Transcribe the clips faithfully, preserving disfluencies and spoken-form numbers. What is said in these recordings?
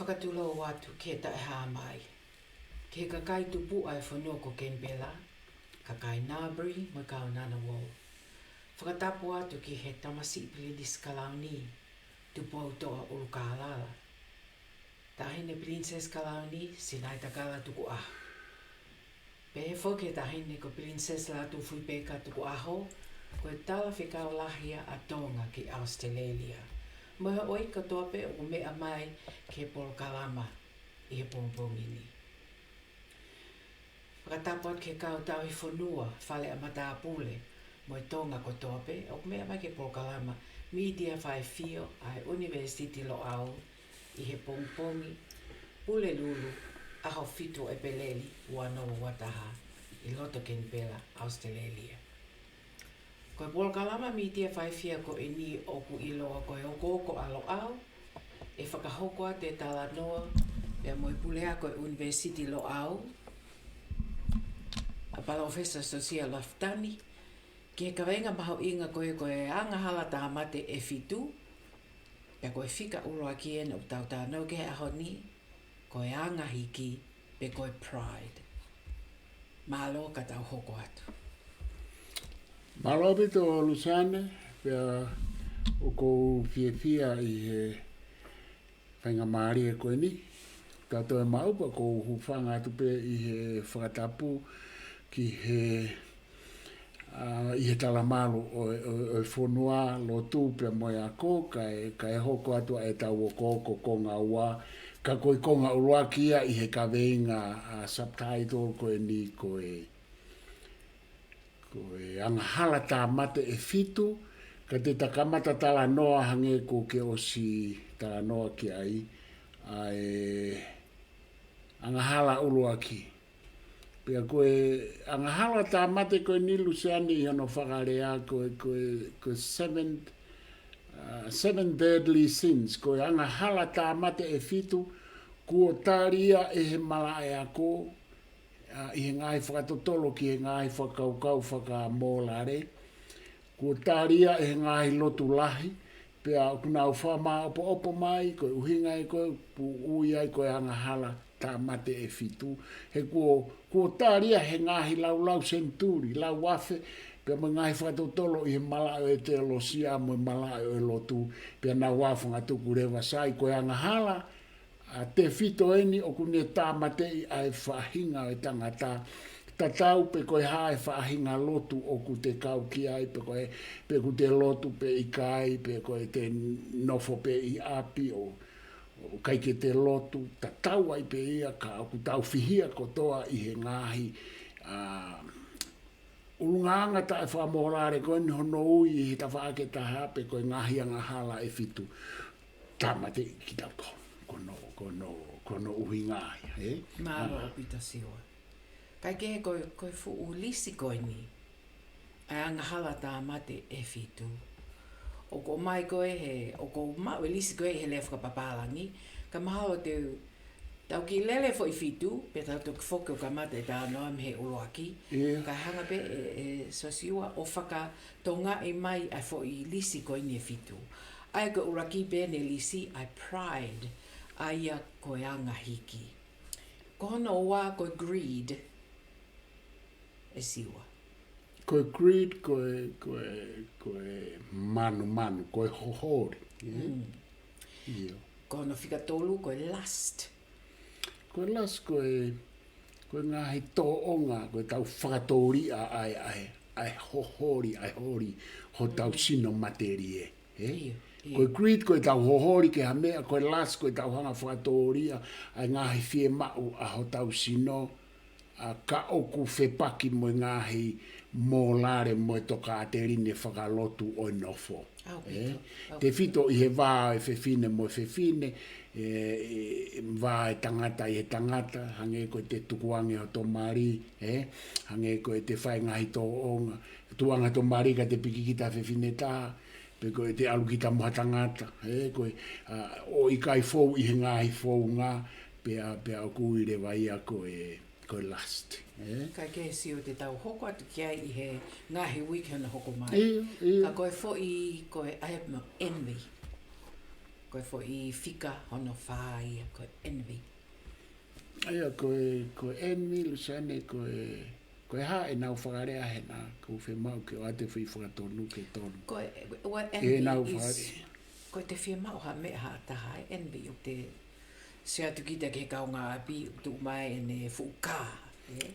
Fakatulou atu ki he taʻehāmai, ki he kakai tupuʻa e fonua ko Kenipela, kakai Ngambri mo e kau Ngunnawal. Fakatapu atu ki he tamasiʻi Pilinisi Kalauni, Tupoutoʻa ʻUlukālala, Taʻahine Pilinisesi Kalauni Sinaitakala Tukuʻaho. Pehē foki ki he Taʻahine ko Pilinisesi Lātūfuipeka Tukuʻaho, ko e Talafekau Lahi ʻa Tonga ki ʻAositelēlia, mo e houʻeiki kotoa pē ʻoku meʻa mai ki he polokalama ʻi he pongipongi ni. Fakatapu atu ki he kau tauhi fonua, fale ʻa matāpule, mo e Tonga kotoa pē ʻoku meʻa mai ki he polokalama Mītia Faifio ʻa e ʻUnivēsiti Loʻau ʻi he pongipongi Pulelulu, ʻaho fitu ʻEpeleli, ua noa ua taha, ʻi loto Kenipela, ʻAositelēlia. Ko e polokalama Mītia Faifio ko eni ʻoku ʻiloa ko e Okooko ʻa Loʻau, ʻe fakahoko atu e talanoa pea mo e puleako e ʻUnivēsiti Loʻau, ʻa Palōfesa Siosia Lafitani, ki he kaveinga mahuʻinga ko e, ko e angahala tāmate ʻe fitu, pea ko e fika ʻuluaki ena ʻoku tau talanoa ki ai he ʻaho ni, ko e anga hiki, pe ko e pride. Mālō ka tau hoko atu. Mālō ʻaupito Luseane, pea ʻoku ou fiefia ʻi he faingamālie ko eni. Ka toe maʻu pē ʻoku ou hūfanga atu pē ʻi he fakatapu ki he, ʻa, ʻi he talamalu ʻo, ʻo, ʻo e fonua, lotu pea mo e ako, kae, kae hoko atu ʻa ʻetau okooko konga ua, ka ko e konga ʻuluaki ia ʻi he kaveinga, ʻa, subtitle ko eni ko e, ko e angahala tāmate ʻe fitu, ka te ta kamata talanoa hangē ko ʻeku ʻosi talanoa ki ai, ʻa e angahala ʻuluaki. Pea ko e angahala tāmate ko eni Luseane ʻi hono fakalea ko e, ko e, ko e seven, ʻa, seven deadly sins, ko e angahala tāmate ʻe fitu, kuo tali ia ʻe he malaʻe ako, ʻa, ʻi he ngaahi fakatotolo ki he ngaahi fakakaukau fakamōlale. Kuo tali ia ʻe he ngaahi lotu lahi, pea ʻoku nau fakamāʻopoʻopo mai, ko e ʻuhinga ia ko e ʻoku ui ai ko e angahala tāmate ʻe fitu. He kuo, kuo tali ia he ngaahi laulau senituli, lau afe, pea mo e ngaahi fakatotolo ʻi he malaʻe ʻo e teolosia mo e malaʻe ʻo e lotu, pea nau ʻalu ʻo fakatuku leva sai ko e angahala ʻa tefito eni ʻoku ne tāmateʻi ʻa e faʻahinga ʻo e tangata. Tatau pe ko e hā e faʻahinga lotu ʻoku te kau ki ai, pe ko e, pe ʻoku te lotu pe ʻikai, pe ko e te nofo pe ʻi ʻapi ʻo, ʻo ʻikai ke te lotu, tatau ai pē ia ka ʻoku tau fihia kotoa ʻi he ngaahi, ʻa, ʻulungaanga taʻefakamōlale ko eni hono ui ʻi he tafaʻaki ʻe taha pe ko e ngaahi angahala ʻe fitu. Tāmateʻi kitautolu. Ko hono, ko hono, ko hono ʻuhinga ia, ē? Mālō ʻaupito Siua. Kae kehe ko e, ko e fuʻu lisi ko eni, ʻa e angahala tāmate ʻe fitu, ʻoku ʻomai ko ē he, ʻoku maʻu e lisi ko ē he lea fakapapālangi, ka mahalo te tau kiʻi lele foʻi fitu, pea tau toki foki ʻo kamata e talanoa mei he ʻuluaki. ʻIo. Kae hanga pē ʻe, ʻe Siosiua ʻo fakatongaʻi mai ʻa e foʻi lisi ko eni ʻe fitu. ʻA ia ko e ʻuluaki pē ʻene lisi, ʻa e pride, ʻa ia ko e anga hiki. Ko hono ua ko e greed, ʻe Siua. Ko e greed, ko e, ko e, ko e manumanu, ko e hoholi, ē? Mm. ʻIo. Ko hono fika tolu, ko e lust. Ko e lust, ko e, ko e ngaahi tōʻonga, ko ʻetau fakatōliʻa ʻa e, ʻa e, ʻa e hoholi, ʻa e holi hotau Mm. sino matelie, ē? ʻIo, ʻio. Ko e greed, ko ʻetau hoholi ki ha meʻa, ko e lust, ko ʻetau hanga ʻo fakatōliʻa ʻa e ngaahi fiemaʻu ʻa hotau sino, ʻa, ka ʻoku fepaki mo e ngaahi mōlale mo e tokāteline fakalotu ʻo e nofo. ʻAupito, Ē? ʻAupito. Tefito ʻi he vā ʻo e fefine mo e fefine, ē, ē, vā ʻo e tangata ʻi he tangata, hangē ko ʻete tukuange hoto mali, ē? Hangē ko ʻete fai ngaahi tōʻonga, tukuange hoto mali ka te pikikita fefine taha, pe ko ʻete ʻalu kita mo ha tangata, ē? Ko e, ʻa, ʻo ʻikai fou ʻi he ngaahi founga, pea, pea ʻoku ui leva ia ko e, ko e lust, ē? Kae kehe Siua te tau hoko atu ki ai ʻi he ngaahi uike hono hoko mai. ʻIo, ʻio. Ka ko e foʻi, ko e, ʻa e mo envy. Ko e foʻi fika hono fā ia, ko e envy. ʻA ia, ko e, ko e envy, Luseane, ko e, ko e hā ʻenau fakalea hena, ʻoku fiemaʻu ke ʻoatu e foʻi fakatonu ke tonu. Ko e, ua, envy ʻenau is, fakalea. Ko e te fiemaʻu ha meʻa ha taha, e envy ʻoku te sio atu kita ki he kaungāʻapi, ʻoku tuʻu mai ʻene fuʻu kā.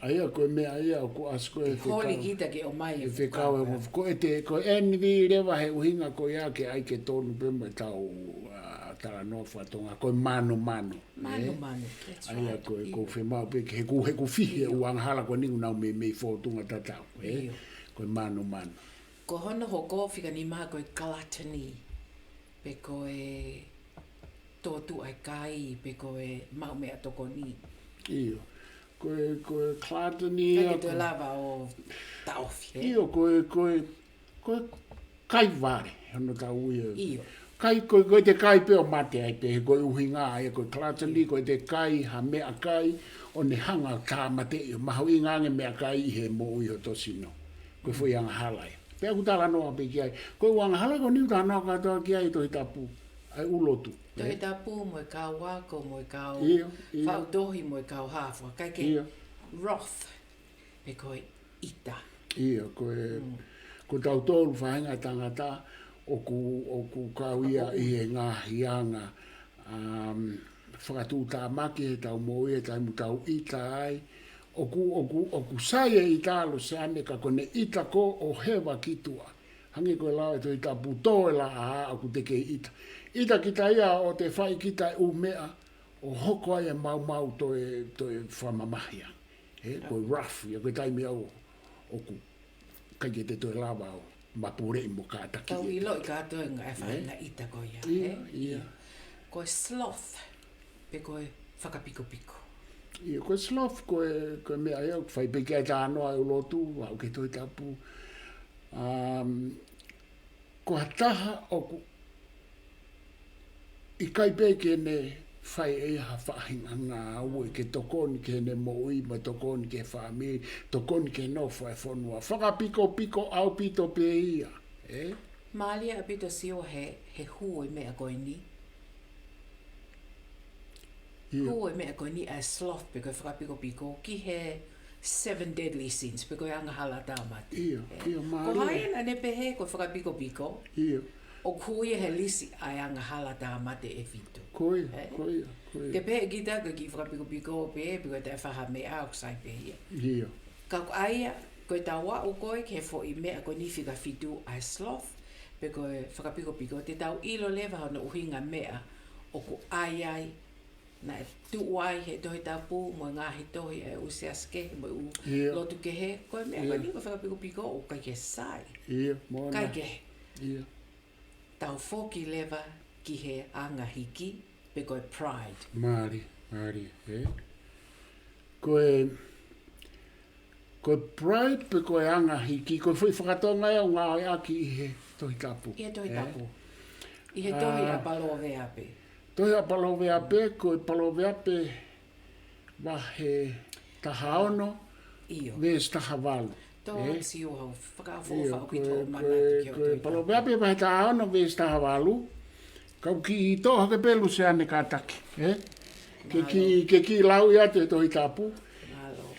ʻA ia, ko e meʻa ia ʻoku ʻasi ko e fekau. Holi kita ke ʻomai e fekau. Ko e te, ko e envy leva he ʻuhinga ko ia ke ʻai ke tonu pē mo ʻetau, ʻa, talanoa faka-Tonga, ko e manumanu. Manumanu, that's right. ʻA ia, ko e, ʻoku fiemaʻu pē ke, he ʻoku, he ʻoku fihi e ʻū angahala ko eni ʻoku nau meimei fōtunga tatau, ē? Ko e manumanu. Ko hono hoko fika nima ko e gluttony, pe ko e tōtuʻa e kai, pe ko e maʻu meʻatokoni. ʻIo. Ko e, ko e gluttony. Kai ke toe lava ʻo taʻofi, ē? ʻIo, ko e, ko e, ko e kai vale, hono tau ia. ʻIo. Kai, ko e, ko e te kai pē ʻo mate ai pē, ko e ʻuhinga ia, ko e gluttony, ko e te kai ha meʻakai, ʻo ne hanga ʻo tāmateʻi, ʻo mahuʻinga ange meʻakai ʻi he moʻui hotau sino. Ko e foʻi angahala ia. Pea ʻoku talanoa pē ki ai. Ko e ʻū angahala ko eni ʻoku talanoa kātoa ki ai Tohi Tapu. ʻA e ʻū lotu. Tohi Tapu mo e kau ako, mo e kau faʻu tohi, mo e kau hā fua. Kai ke wrath, pe ko e ʻita. ʻIo, ko e, ko tautolu faʻahinga tangata, ʻoku, ʻoku kau ia ʻi he ngaahi anga, um, fakatuʻutāmaki he tau moʻui, he taimi ʻoku tau ʻita ai. ʻOku, ʻoku, ʻoku sai e ʻita, Luseane, ka ko ʻene ʻita ko ʻo heva ki tuʻa. Hangē ko e lau e Tohi Tapu, tō e laʻā ʻoku te kei ʻita. ʻIta kita ia ʻo te fai kita e ʻū meʻa, ʻo hoko ai e maumau toe, toe fakamamahi ange. Ē, ko e wrath ia, ko e taimi ia ʻoku ʻikai ke te toe lava ʻo mapuleʻi mo kātaki. Tau ʻiloʻi kātoa e ngaahi faʻahinga ʻita ko ia, ʻio, ʻio. Ko e sloth, pe ko e fakapikopiko. ʻIo, ko e sloth, ko e, ko e meʻa ia ʻoku fai pē ki ai talanoa e ʻū lotu, ʻa ia ʻoku ke Tohi Tapu. Um, ko ha taha ʻoku ʻikai pē ke ne fai ʻe ia ha faʻahinga ngāue ke tokoni ki heʻene moʻui, mo tokoni ki he fāmili, tokoni ki he nofo e fonua. Fakapikopiko ʻaupito pē ia, ē? Mālie ʻaupito Siua he, he hū e meʻa ko eni. ʻIo. Hū e meʻa ko eni ʻa e sloth pe ko e fakapikopiko ki he seven deadly sins, pe ko e angahala tāmate. ʻIo, ʻio, mālie. Ko hai ena ne pehē ko e fakapikopiko? ʻIo. ʻOku hū ia he lisi ʻa e angahala tāmate ʻe fitu. Ko ia, ko ia, ko ia. Te pehē kita ko e kiʻi fakapikopiko pē, pe ko e taʻefaʻahinga meʻa ʻoku sai pē ia. ʻIo. Ka ko ia, ko e tau aʻu ko ē ki he foʻi meʻa ko eni fika fitu ʻa e sloth, pe ko e fakapikopiko, te tau ʻilo leva hono ʻuhinga meʻa ʻoku ʻai ai, naʻe tuʻu ai he Tohi Tapu, mo e ngaahi tohi ʻa e ʻū siasi kehe, mo e ʻū lotu kehe, ko e meʻa ko eni ko e fakapikopiko ʻoku ʻikai ke sai. ʻIo, moʻoni. ʻIkai ke. ʻIo. Tau foki leva ki he anga hiki, pe ko e pride. Mālie, mālie, ē? Ko e, ko e pride pe ko e anga hiki, ko e foʻi faka-Tonga ia ʻoku ngāueʻaki ʻi he Tohi Tapu. ʻI he Tohi Tapu. ʻI he tohi ʻa Paloveape. Tohi ʻa Paloveape, ko e Paloveape vahe taha ono, ʻio, veesi taha valu. Tō Siua hau fakaʻofoʻofa ʻaupito ʻo manatu ki he Tohi Tapu. Paloveape vahe taha ono, veesi taha valu. Kau kiʻi toʻo hake pē Luseane kātaki, ē? Ke kiʻi, ke kiʻi lau ia ʻa e Tohi Tapu.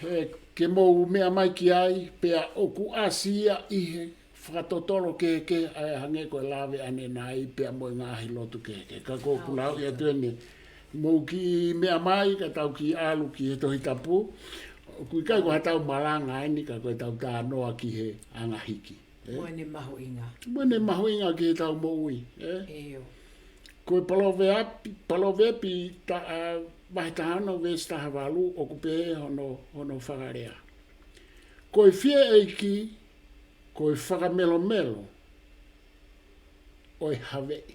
He ke mou meʻa mai ki ai, pea ʻoku ʻasi ia ʻi he fakatotolo kehekehe ʻa e hangē ko e lave ʻanenai pea mo e ngaahi lotu kehekehe. Ka ko ʻeku lau ia ʻa eni. Mou kiʻi meʻa mai ka tau kiʻi ʻalu ki he Tohi Tapu. ʻOku ʻikai ko ha tau malanga eni ka ko e tau talanoa ki he anga hiki. Ē? Mo ʻene mahuʻinga. Mo ʻene mahuʻinga ki he tau moʻui, ē? ʻIo. Ko e Paloveape, Paloveape ta-, ʻa, vahe taha ono veesi taha valu, ʻoku pehē hono, hono fakalea. Ko e fie ʻeiki, ko e fakamelomelo ʻo e haveʻi.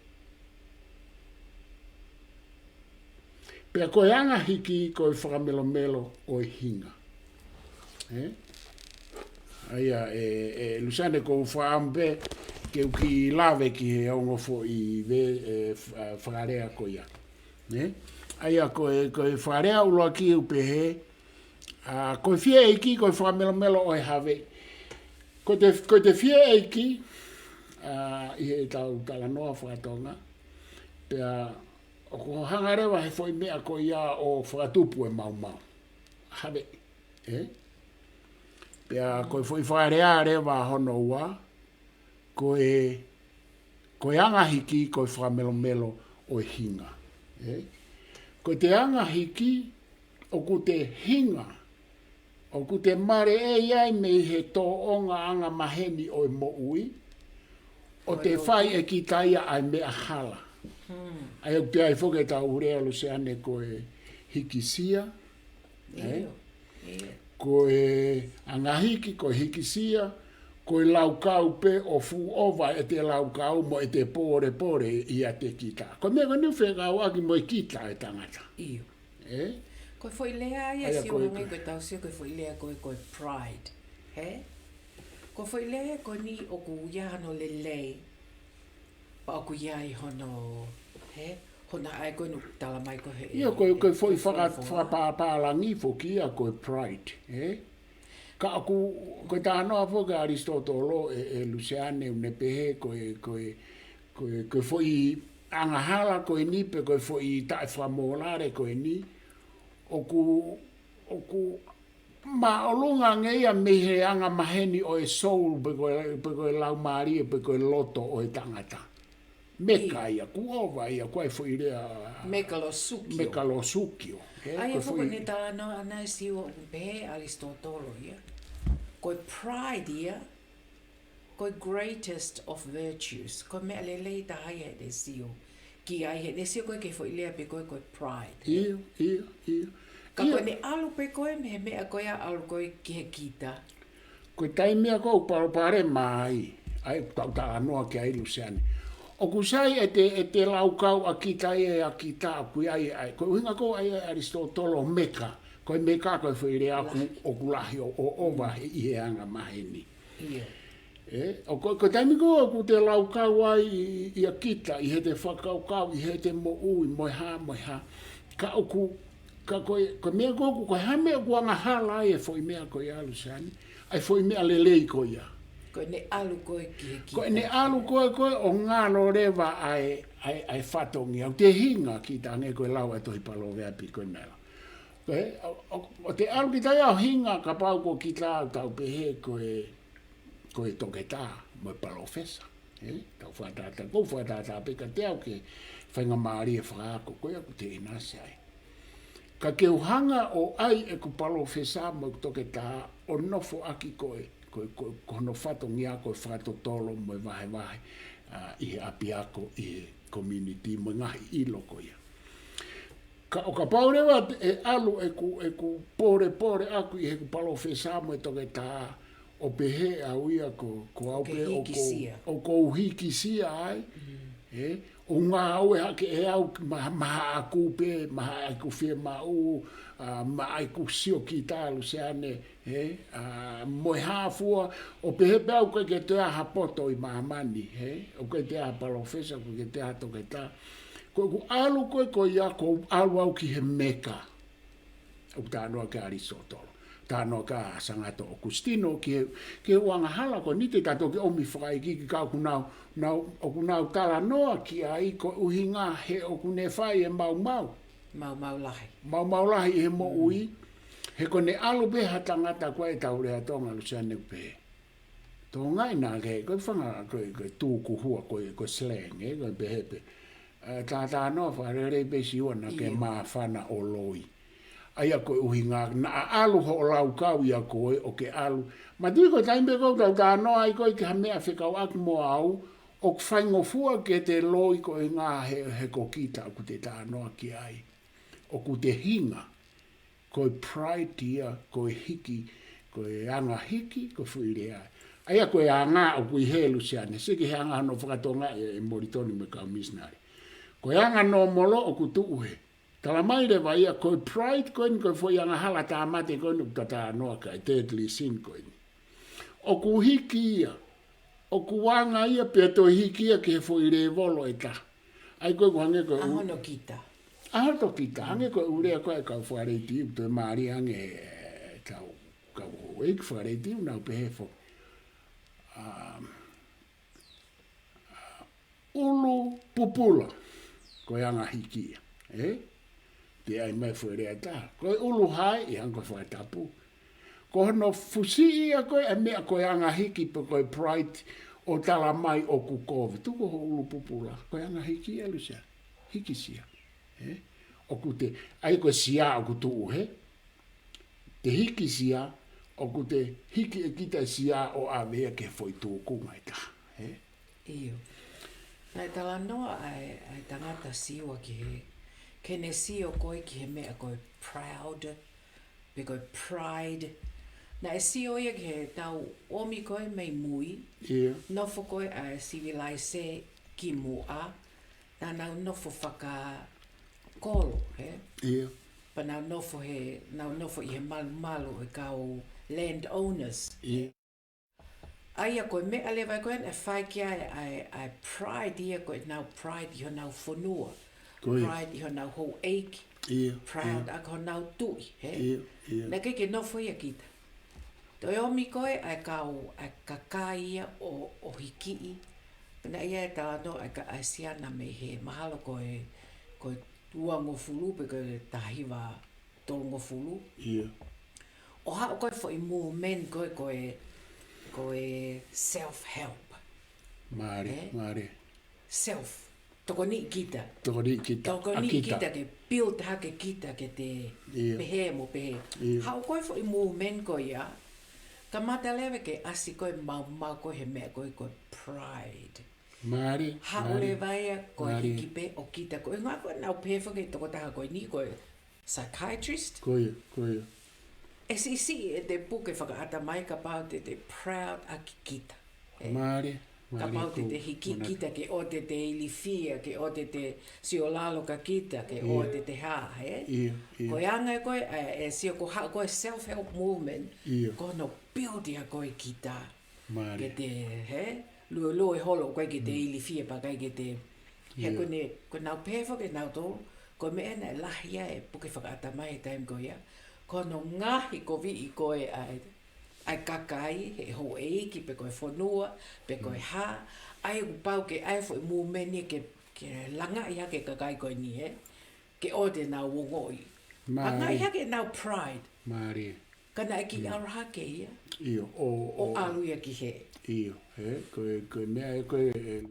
Pea ko e anga hiki ko e fakamelomelo ʻo e hinga. Ē? ʻA ia, ē, ē, Luseane, ʻoku ou fakaʻamu pē ke u kiʻi lave ki he ongo foʻi ve-, ē, f-, ā, fakalea ko ia. Ē? ʻA ia, ko e, ko e fakalea ʻuluaki ʻoku pehē, ā, ko e fie ʻeiki, ko e fakamelomelo ʻo e haveʻi. Ko e te, ko e te fie ʻeiki, ā, ʻi he tau talanoa faka-Tonga, Pea ʻoku hanga leva he foʻi meʻa ko ia ʻo fakatupu e maumau. Have, ē? Pea ko e foʻi fakalea leva hono ua, ko e, ko e anga hiki, ko e fakamelomelo ʻo e hinga. Ē? Ko e te anga hiki, ʻoku te hinga, ʻoku te maleʻei ai mei he tōʻonga anga maheni ʻo e moʻui, ʻo te fai ʻe kita ia ʻa e meʻa hala. ʻA ia ʻoku te ai foki ʻetau lea Luseane ko e hikisia, ē? Ko e anga hiki, ko e hikisia, ko e laukau pē ʻo fuʻu ʻova ʻete laukau mo ʻete pōlepole ʻiate kita. Ko e meʻa ko eni ʻoku fekauʻaki mo e kita e tangata. Ē? Ko e foʻi lea ia, ʻa ia Siu, ko e hangē ko e tau sio ko e foʻi lea ko e, ko e pride. Ē? Ko e foʻi lea ko eni ʻoku ʻi ai hono lelei. Pea ʻoku ʻi ai hono, ē? Hono ʻai ko eni ʻoku tala mai ko e, ʻa ia ko e, ko e foʻi faka-, fakapālangi foki ia ko e pride. Ē? Ka ʻoku, ko e talanoa foki ʻa ʻAlisitōtolo ē, ʻe Luseane ʻoku ne pehē ko e, ko e, ko e, ko e foʻi angahala ko eni pe ko e foʻi taʻefakamōlale ko eni, ʻoku, ʻoku māʻolunga ange ia mei he anga maheni ʻo e soul pe ko e, pe ko e laumālie pe ko e loto ʻo e tangata. Meka ia, ʻoku ʻova ia, ko e foʻi lea mekalosukio. Mekalosukio. Ē, ʻa ia ko e foki foʻi ne talanoa ʻana ʻe Siu ʻoku pehē ʻe ʻAlisitōtolo ia, ko e pride ia, ko e greatest of virtues. Ko e meʻa lelei taha ia heʻene sio ki ai, heʻene sio ko e ki he foʻi lea pē ko e, ko e pride. ʻIo, ʻio, ʻio. Ka ko ʻene ʻalu pē ko e mei he meʻa ko ia ʻalu ko e ki he kita. Ko e taimi ia ʻoku palopalema ai, ʻa ia ʻoku tau talanoa ki ai Luseane. ʻOku sai ʻete, ʻete laukau ʻa kita ʻe ʻa kita ʻoku ʻi ai, ʻa ia, ko e ʻuhinga ko ē ʻa ʻAlisitōtolo meka, ko e meka ko e foʻi lea ʻoku, ʻoku lahi ʻo, ʻo, ʻova he ʻi he anga maheni. ʻIo. Ē, ʻo ko, ko e taimi ko ē ʻoku te laukau ai ʻi, ʻi, ʻia kita, ʻi heʻete fakakaukau, ʻi heʻete moʻui, mo e hā, mo e hā. Ka ʻoku, ka ko e, ko e meʻa ko ē ʻoku, ko e hā e meʻa ʻoku angahala ai e foʻi meʻa ko ia Luseane, ʻa e foʻi meʻa lelei ko ia. Ko ʻene ʻalu ko e ki he kita. Ko ʻene ʻalu ko e, ko e ʻo ngalo leva ʻa e, ʻa e, ʻa e fatongia, ʻoku te hinga kita hangē ko e lau ʻa e tohi Paloveape ko ena. Ko e, ʻo, ʻo, ʻo te ʻalu kita ia ʻo hinga kapau ko kita ʻoku tau pehē ko e, ko e toketā mo e palōfesa. Ē? Tau fakatātā, ʻoku ou fakatātā pē kiate au ki he faingamālie fakaako ko ia ʻoku te ʻinasi ai. Ka ke u hanga ʻo ʻai ʻeku palōfesa mo ʻeku toketā ʻo nofoʻaki ko e, ko e, ko e, ko hono fatongia ko e fakatotolo mo e vahevahe, ʻa, ʻi he ʻapiako, ʻi he community mo e ngaahi ʻilo ko ia. Ka ʻo kapau leva ʻe ʻalu ʻeku, ʻeku pōlepole ʻaku ʻi heʻeku palōfesa mo e toketā, ʻo pehē au ia ko, ko au pē ʻoku ou hikisia ai. Ē, ʻo ngāue hake ʻe au ma, mahaʻaku pē, mahaʻaku fiemaʻu, ʻa, mahaʻaku sio kita Luseane, ē, ʻa, mo e hā fua, ʻo pehē pē au ʻoku ʻikai ke toe ʻi ai ha poto ʻi māmani, ē, ʻoku ʻikai toe ʻi ai ha palōfesa, ʻoku ʻikai toe ʻi ai ha toketā. Ko ʻeku ʻalu ko ē ko ia ʻoku ou ʻalu au ki he meka. ʻOku talanoa ki ai ʻAlisitōtolo. Talanoa ki ai ʻa Sangato ʻOkusitino ki he, ki he ʻū angahala ko eni te ta toki ʻomi fakaikiiki ka ʻoku nau, nau, ʻoku nau talanoa ki ai ko e ʻuhinga he ʻoku ne fai e maumau. Maumau lahi. Maumau lahi ʻi he moʻui. He ko ʻene ʻalu pē ha tangata ko e tau lea Tonga Luseane pē. Tonga ina ke, ko e fanga, ko e, ko e tūkuhua, ko e, ko e slang, ē, ko e pehē pē. Ē, talanoa fakalelei pē Siua naʻa ke māfana ʻo loi. ʻA ia ko e ʻuhinga, naʻa ʻalu hoʻo laukau ia ko ē ʻo ke ʻalu. Matuʻi ko e taimi pē ʻoku tau talanoa ai ko ē ki ha meʻa fekauʻaki mo au, ʻoku faingofua ke te loi ko e ngaahi he, he ko kita ʻoku te talanoa ki ai. ʻOku te hinga. Ko e pride ia, ko e hiki, ko e anga hiki, ko e foʻi lea. ʻA ia ko e anga ʻoku ʻi hē Luseane, sio ki he anga hono fakatonga ʻe, ʻe Molitoni mo e kau misinale. Ko e anga nōmolo ʻoku tuʻu hē. Tala mai leva ia, ko e pride ko eni, ko e foʻi angahala tāmate ko eni, ʻoku ta talanoa ki ai, deadly sin ko eni. ʻOku hiki ia, ʻoku anga ia pea toe hiki ia ki he foʻi lēvolo ʻe taha. ʻA ia ko e ʻoku hangē ko e ʻa hono kita. ʻA hono kita, hangē ko e ʻū lea ko ē ʻa e kau fakalētiu, toe mālie ange ʻe kau, kau houʻeiki fakalētiu, nau pehē foki. ʻA, ʻulu pupula. Ko e anga hiki ia, ē? Te ʻai mai foʻi lea ʻe taha. Ko e ʻulu hae, ʻi he anga ko e fakatapu. Ko hono fusiʻi ia ko e, ʻa e meʻa ko e anga hiki pe ko e pride ʻo tala mai ʻoku kovi. Tuku ho ʻulu pupula. Ko e anga hiki ia, Lusia. Hikisia. Ē? ʻOku te, ʻa ia ko e sia ʻoku tuʻu, hē? Te hikisia, ʻoku te hiki ʻe kita e sia ʻo ʻave ia ki he foʻi tūkunga ʻe taha, hē? ʻIo. Naʻe talanoa ʻa e, ʻa e tangata Siua ki he, ke ne sio ko ē ki he meʻa ko e proud, pe ko e pride. Naʻe sio ia ki heʻetau ʻomi ko ē mei mui, ʻIo. nofo ko ē ʻa e sivilaise ki muʻa, naʻa nau nofo fakakolo, hē? ʻIo. Pea nau nofo he, nau nofo ʻi he malumalu ʻo e kau landowners. ʻIo. ʻA ia ko e meʻa leva ko ē naʻe fai ki ai ʻa e, ʻa e pride ia ko ʻenau pride ʻi honau fonua. Ko ia. Pride ʻi honau houʻeiki. ʻIo, Proud ʻio. ʻa honau tuʻi, hē? ʻIo, ʻio. Naʻe ʻikai ke nofo ia kita. Toe ʻomi ko ē ʻa e kau, ʻa e kakai ia ʻo, ʻo hikiʻi. Pea naʻe ʻi ai e talanoa ʻa e ka-, ʻa e siana mei he mahalo ko e, ko e uangofulu pe ko e taha hiva tolungofulu. ʻIo. ʻO haʻu ko ē foʻi movement ko ē, ko e, ko e self-help. Mālie, Ē? mālie. Self. Tokoniʻi kita. Tokoniʻi kita. Tokoniʻi ʻa kita. kita ke build hake kita ke te ʻIo. pehē mo pehē. ʻIo. Haʻu ko ē foʻi movement ko ia, kamata leva ke ʻasi ko ē maumau ko ē he meʻa ko ē ko e pride. Mālie, Haʻu mālie. leva ia ko e Mālie. hiki pē ʻo kita ko ē. Ngā ko ē naʻa ku pehē foki ki he tokotaha ko eni ko e psychiatrist. Ko ia, ko ia. ʻE siʻisiʻi ʻete puke fakaʻatamai kapau te te proud ʻaki kita. Ē. Mālie, mālie Kapau te ko te hiki mana. kita ke ʻoua te te ilifia, ke ʻoua te te sio lalo kia kita, ke ʻoua ʻIo. te te hā, ē? ʻIo, ʻio. Ko e anga ko ē, ē, ʻe sio ko haʻu ko e self-help movement, ʻIo. ko hono build ia ko ē kita. Mālie. Ke te, hē? Luelue holo ko ē ke te Mm. ilifia pea ʻikai ke te. He ʻIo. ko ʻene, ko ʻenau pehē foki ʻe nautolu, ko e meʻa naʻe lahi ai e puke fakaʻatamai he taimi ko ia. Ko hono ngaohi koviʻi ko ē ʻa e, ʻa e kakai, he houʻeiki, pe ko e fonua, pe ko e Mm. hā, ʻa ia kuo pau ke ʻai foʻi movement ia ke, ke langaʻi hake e kakai ko eni, ē? Ke ʻoua te nau ongoʻi. Mālie. Langaʻi hake ʻenau pride. Mālie. Ka naʻe kiʻi Mm. ʻalu hake ia. ʻIo, ʻo, ʻO ʻo. ʻalu ia ki hē. ʻIo, ē, ko e, ko e meʻa ē, ko e, ē,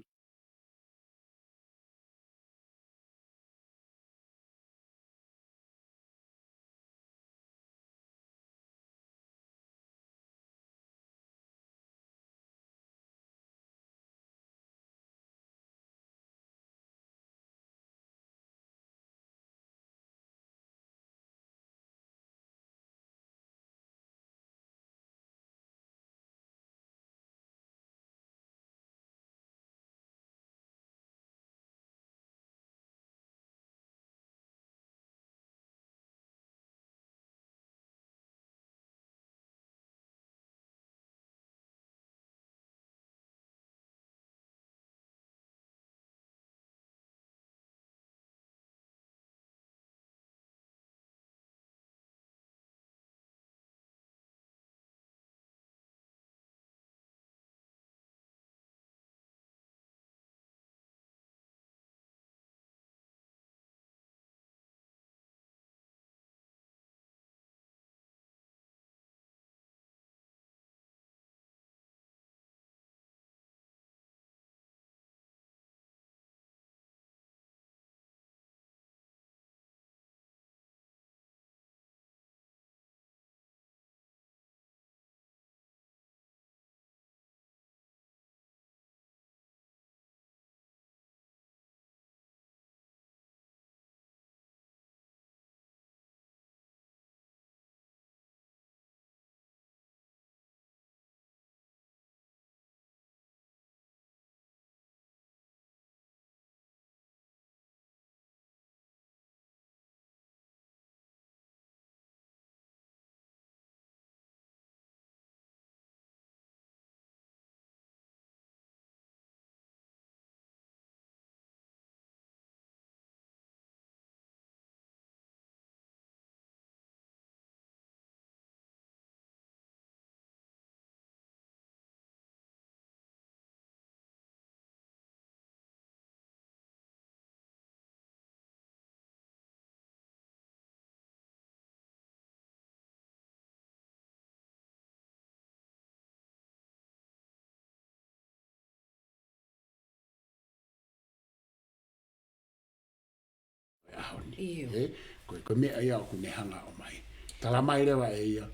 ʻIo. Ē? Ko e, ko e meʻa ia ʻoku ne hanga ʻo mai. Tala mai leva ʻe ia,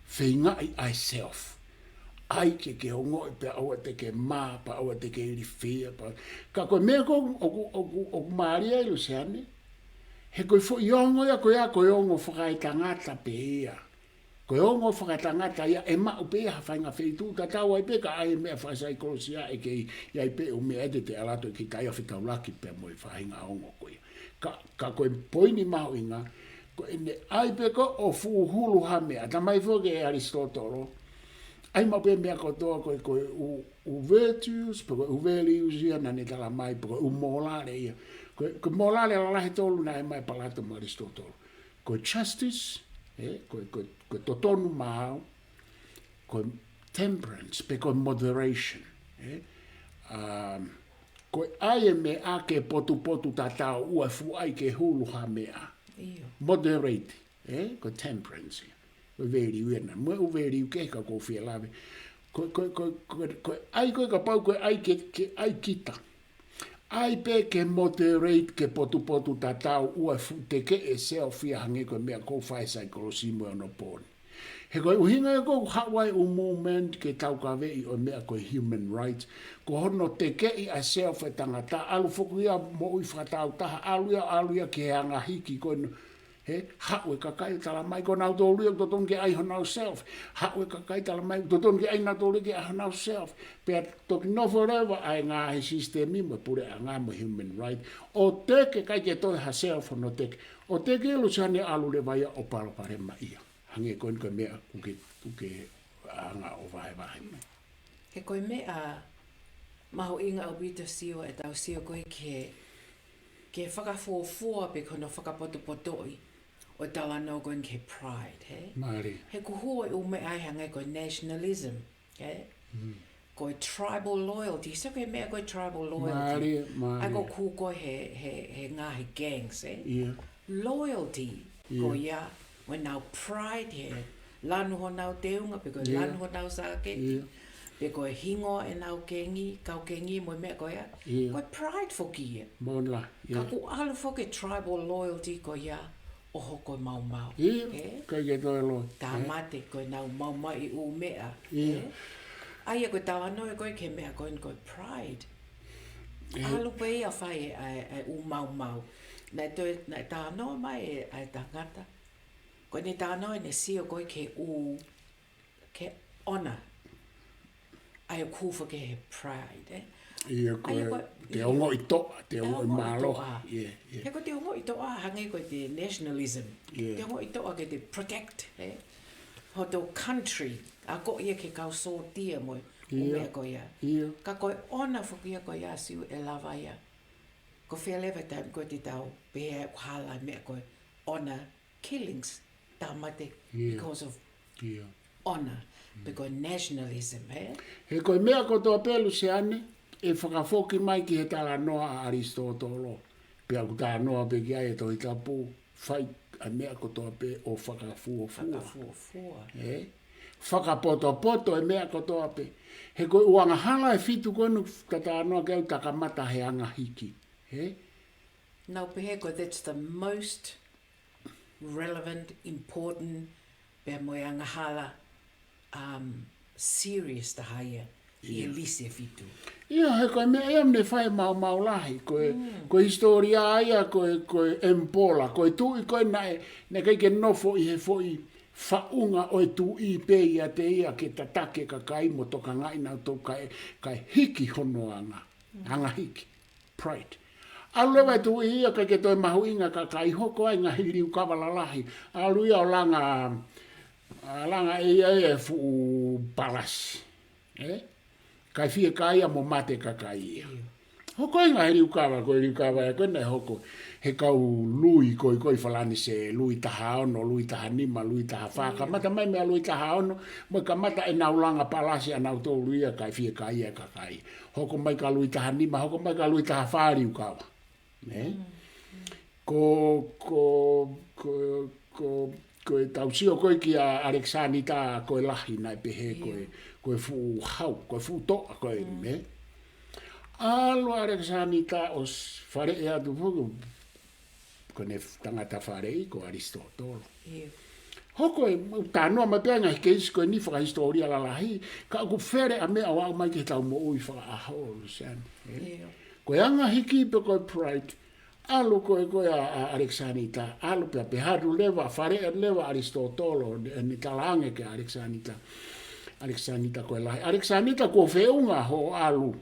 feingaʻi ʻa e self. ʻAi ke ke ongoʻi pē ʻoua te ke mā, pea ʻoua te ke ilifia, pea. Ka ko e meʻa ko ē ʻoku, ʻoku, ʻoku mālie ai Luseane, he ko e foʻi ongo ia ko ia, ko e ongo fakaetangata pē ia. Ko e ongo fakaetangata ia ʻe maʻu pē ia ha faʻahinga feituʻu tatau ai pē ka ʻai e meʻa fakasaikolosia ʻe kei ʻi ai pē ʻū meʻa ʻe te te ʻalu atu ʻo kiʻi taʻe fetaulaki pea mo e faʻahinga ongo ko ia. Ka, ka ko e poini mahuʻinga, ko ʻene ʻai pē ko ē ʻo fuʻu hulu ha meʻa, talamai foki ʻe ʻAlisitōtolo, ʻai maʻu pē meʻa kotoa ko e, ko e ʻū, ʻū virtues, pe ko e ʻū values ia naʻa ne talamai, pe ko e ʻū mōlale ia. Ko e, ko e mōlale lalahi ʻe tolu naʻe ʻomai ʻe Palato mo ʻAlisitōtolo. Ko e justice, ē, ko e, ko e, ko e totonu maau, ko e temperance, pe ko e moderation, ē. Um, ko e ʻai e meʻa ke potupotu tatau, ʻoua ʻe fuʻu ʻai ke hulu ha meʻa. ʻIo. Moderate, ē, ko e temperance ia. Ko e value ia naʻa, mo e ʻū value kehe ka ʻoku ou fie lave. Ko, ko, ko, ko, ko e ʻai ko ē kapau ko e ʻai ke, ke ʻai kita. ʻAi pē ke moderate, ke potupotu tatau, ʻoua ʻe fuʻu tekeʻi e self ia hangē ko e meʻa ʻoku fai ʻe he saikolosi mo e onopōni. He ko e ʻuhinga ia ʻoku haʻu ai e ʻū movement ke taukaveʻi ʻo e meʻa ko e human rights. Ko hono tekeʻi ʻa e self e tangata, ʻalu foki ia moʻui fakatāutaha, ʻalu ia, ʻalu ia ki he anga hiki ko ē, he, haʻu e kakai ʻo talamai ko nautolu ia ʻoku totonu ke ʻai honau self. Haʻu e kakai talamai ʻoku totonu ke ʻai nautolu ia ke ʻai honau self. Pea toki nofo leva ʻa e ngaahi sisitemi mo e puleʻanga mo e human right. ʻO teke, ʻikai ke toe ha self hono teke. ʻO teke ia Luseane, ʻalu leva ia ʻo palopalema ia. Hangē ko eni ko e meʻa ʻoku ke, ʻoku ke hanga ʻo vahevahe mai. He ko e meʻa mahuʻinga ʻaupito Siua ʻetau sio ko ē ki he, ki he fakafuofua pe ko hono fakapotopotoʻi ʻo e talanoa ko eni ki he pride, he? Mālie. He ʻoku hū e ʻū meʻa ia hangē ko e nationalism, he? Mm. Ko e tribal loyalty, sio ki he meʻa ko e tribal loyalty. Mālie, mālie. ʻA ia ʻoku hū ko ē he, he, he ngaahi gangs, he? ʻIo. Loyalty, ʻIo. ko ia, mo ʻenau pride he lanu honau teunga, pe ko e ʻIo. lanu honau sāketi, ʻIo. pe ko e hingoa ʻenau kengi, kau kengi mo e meʻa ko ia. ʻIo. Ko e pride foki ia. Moʻoni lā, Ka ʻio. ʻoku ʻalu foki e tribal loyalty ko ia ʻo hoko e maumau. ʻIo, Ē? ʻikai ke toe loi. Tāmate ko ʻenau maumauʻi ʻū meʻa. ʻIo. Ē? ʻA ia ko e talanoa ko ē ki he meʻa ko eni ko e pride. ʻIo. ʻAlu pē ia fai e, ʻa e, ʻa e ʻū maumau. Naʻe toe, naʻe talanoa mai e, ʻa e tangata. Ko ʻene talanoa ʻene sio ko ē ki he ʻū, ki he honor. ʻA ia ʻoku hū foki he pride, ē? ʻIo, ko ʻA ia e, ko e, te ʻio. ongoʻi toʻa, te Te ongoʻi ongoʻi mālohi. toʻa. ʻIo, ʻio. He ko e te ongoʻi toʻa hangē ko e te nationalism. ʻIo. Te ongoʻi toʻa ke te protect, ē? Hoto country. ʻA ko ia ki he kau sōtia mo e ʻū ʻIo. meʻa ko ia. ʻIo. Ka ko e honor foki ia ko ia Siua ʻe lava ia. Ko fē leva e taimi ko ē te tau pehē ʻoku hala e meʻa ko e honor killings, tāmate ʻIo. because of ʻIo. honor, Mm. pe ko e nationalism, he? He ko e meʻa kotoa pē Luseane, ʻe fakafoki mai ki he talanoa ʻa ʻAlisitōtolo. Pea ʻoku talanoa pē ki ai e Tohi Tapu, fai ʻa e meʻa kotoa pē ʻo fakafuofua. Fakafuofua. Ē? Fakapotopoto e meʻa kotoa pē. He ko e ʻū angahala ʻe fitu ko eni ʻoku ta talanoa ki ai ʻoku ta kamata he anga hiki. Ē? Naʻa ku pehē ko e that's the most relevant, important, pea mo e angahala, um, serious taha ia ʻi he ʻIo. lisi ʻe fitu. ʻIo, he ko e meʻa ia naʻe fai e maumau lahi, ko e, Mm. ko e hisitōlia ia, ko e, ko e emperor, ko e tuʻi ko ē naʻe, naʻe ʻikai ke nofo ʻi he foʻi faʻunga ʻo e tuʻi pē ʻiate ia ke tataki e kakai mo tokangaʻi nautolu kae, kae hiki hono anga, Mm. anga hiki. Pride. ʻAlu leva e tuʻi ia ʻikai ke toe mahuʻinga e kakai, hoko ai e ngaahi liukava lalahi. ʻAlu ia ʻo langa, ʻa, langa ʻe ia e fuʻu palasi. Ē? Kae fiekaia mo mate e kakai ia. ʻIo. Hoko ai e ngaahi liukava, ko e liukava ia ko ē naʻe hoko he kau Lui ko ē, ko ē ʻi Falanisē, Lui taha ono, Lui taha nima, Lui taha fā, ʻIo. kamata mai mei he Lui taha ono, mo e kamata ʻenau langa palasi ʻanautolu ia kae fiekaia e kakai. Hoko mai ki he Lui taha nima, hoko mai ki he Lui taha fā e liukava. Nē? Mm, mm. Ko, ko, ko, ko, ko ʻetau sio ko ē kia ʻAlekisānita ko e Lahi naʻe pehē ko e, ʻIo. ko e fuʻu hau, ko e fuʻu toʻa ko ē, Mm. nē? ʻAlu ʻa ʻAlekisānita ʻo s-, faleʻi atu foki, ko ʻene tangata faleʻi ko ʻAlisitōtolo. ʻIo. Hoko e, talanoa mai pē ʻa e ngaahi keisi ko eni fakahisitōlia lalahi, ka ʻoku fele ʻa e meʻa ʻo aʻu mai ki heʻetau moʻui fakaʻaho, Luseane. ʻE? ʻIo. Ko e anga hiki pe ko e pride, ʻalu ko ē ko ē ʻa, ʻa ʻAlekisānita, ʻalu pea pehē atu leva, faleʻi leva ʻAlisitōtolo, ʻene, ʻene talaange kia ʻAlekisānita. ʻAlekisānita ko e lahi. ʻAlekisānita, kuo feʻunga hoʻo ʻalu.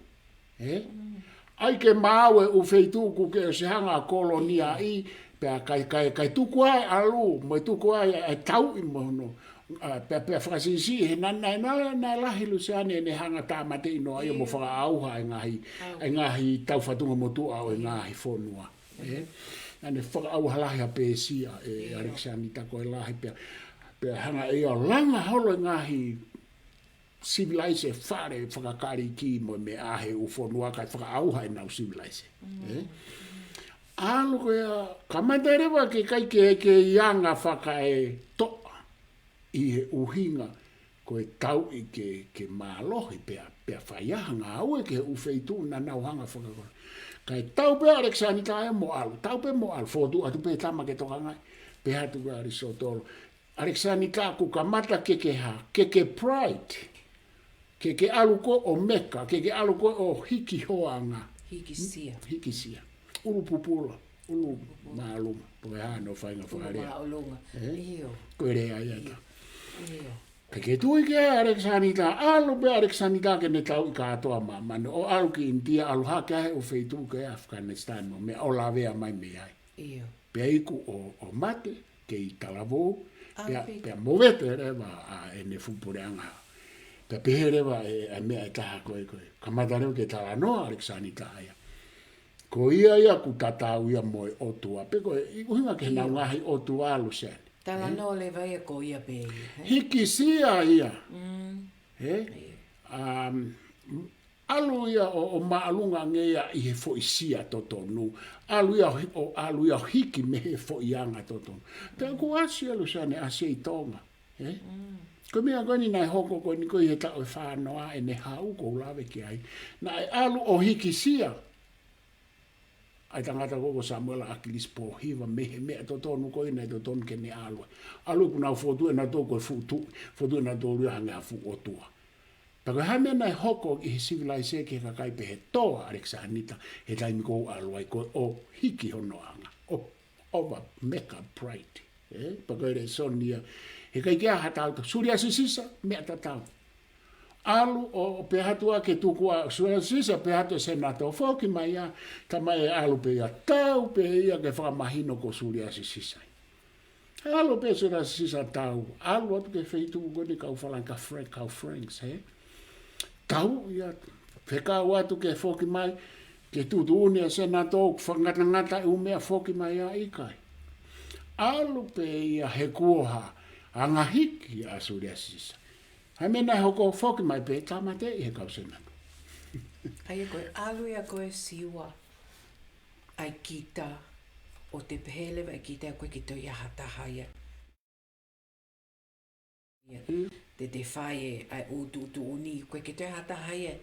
ʻE? Mm. ʻAi ke maau e ʻū feituʻu kuo ke ʻosi hanga ʻo koloniaʻi, pea kae, kae, kae tuku ai ʻalu, mo e tuku ai e tauʻi mo hono, ʻa, pea, pea fakasiʻisiʻi, he naʻe, naʻe, naʻe, naʻe lahi, Luseane, ʻene hanga ʻo tāmateʻi noa ia mo fakaʻauha e ngaahi, e ngaahi taufatungamotuʻa ʻo e ngaahi fonua. ʻE? Naʻa ne fakaʻauha lahi ʻa Pēsia ʻe ʻAlekisānita ko e lahi, pea, pea hanga ʻe ia ʻo langa holo e ngaahi sivilaise, fale faka-Kalisi mo e meʻa he ʻū fonua kae fakaʻauha ʻenau sivilaise. Mm. ʻE? ʻAlu ko ia, kamata leva ke ʻikai ke, ke ʻi ai ha anga fakaetoʻa ʻi he ʻuhinga ko e tauʻi ke, ke mālohi pea, pea fai ha ngāue ki he ʻū feituʻu naʻa nau hanga ʻo fakakoloniaʻi. Kae tau pē ʻa ʻAlekisānita ia mo ʻalu, tau pē mo ʻalu, fokotuʻu atu pē tama ke tokangaʻi, pehē atu kia ʻAlisitōtolo. ʻAlekisānita, kuo kamata ke ke hā, ke ke pride. Ke ke ʻalu koe ʻo meka, ke ke ʻalu koe ʻo hiki hoa anga. Hikisia. Hikisia. ʻUlu pupula, ʻulu māʻolunga, pe ko e hā hono faʻahinga fakalea. ʻUlu māʻolunga. ʻE? ʻIo. Ko e lea ia ʻa e tangata. ʻIo. Ke ke tui ki ai ʻAlekisānita, ʻalu pē ʻa ʻAlekisānita ke ne tauʻi kātoa māmani, ʻo ʻalu ki ʻInitia, ʻalu hake ai ʻo feituʻu ki ʻAfikanisitani mo e meʻa, ʻo lavea mai mei ai. ʻIo. Pea iku ʻo, ʻo mate, kei talavou, pea, pea movete leva ʻa ʻene fuʻu puleʻanga. Pea pehē leva ʻe, ʻa e meʻa ʻe taha ko ē, ko ē. Kamata leva ke talanoa ʻa ʻAlekisānita ia. Ko ia ia kuo tatau ia mo e ʻOtua. Pe ko e, ʻi ʻuhinga ki heʻenau ngaahi ʻotua, Luseane. Talanoa leva ia ko ia pē ia, ē? Hikisia ia. Mm. Ē? ʻIo. Um, ʻalu ia ʻo, ʻo māʻolunga ange ia ʻi he foʻi sia totonu. ʻAlu ia ʻo, ʻo, ʻalu ia ʻo hiki mei he foʻi anga totonu. Pea kuo ʻasi ia, Luseane, ʻasi ia ʻi Tonga. Ē? Mm. Ko e meʻa ko eni naʻe hoko ko eni ko ē ʻi he taʻu ʻe fā noa ʻene haʻu kuo u lave ki ai. Naʻe ʻalu ʻo hikisia ʻa e tangata ko ē ko Samuela ʻAkilisi Pōhiva mei he meʻa totonu ko ē naʻe totonu ke ne ʻalu. ʻAlu kuo nau fokotuʻu ʻenautolu ko e fuʻu tuʻi, fokotuʻu ʻenautolu ia hangē ha fuʻu ʻotua. Pea ko e hā e meʻa naʻe hoko ʻi he sivilaise ki he kakai pehē, tō ʻa ʻAlekisānita he taimi ko ē ʻoku ʻalu ai ko ē ʻo hiki hono anga. ʻO, ʻo ʻova meka, pride. Ē, pea ko e lēsoni ia. He ʻikai ke ʻi ai ha tautau. Suliasi Sisa, meʻa tatau. ʻAlu ʻo, ʻo pehē atu ʻa e tuku ʻa Suliasi Sisa, pehē atu ʻe he Senatō, foki mai ia, tā mai ʻe ʻalu pē ia, tau pē ia ke fakamahino ko Suliasi Sisa. ʻAlu pē Suliasi Sisa tau, ʻalu atu ki he feituʻu ko eni kau Falangi, kau Frank, kau Franks, ē? Tau ia, fekau atu ke foki mai, ke tuʻutuʻuni ʻe he Senatō, fakangatangata e ʻū meʻa, foki mai ia, ʻikai. ʻAlu pē ia he kuo hā, anga hiki ʻa Suliasi Sisa. Hā e meʻa naʻe hoko, foki mai pē, tāmateʻi ʻe he kau Senatō. ʻA ia ko e ʻalu ia ko ē Siua, ʻa e kita, ʻo te pehē leva ʻe kita ʻoku ʻikai ke toe ʻi ai ha taha ia. Ia. Mm. Te te fai e, ʻa e ʻū tuʻutuʻuni, ʻoku ʻikai ke toe ʻi ai ha taha ia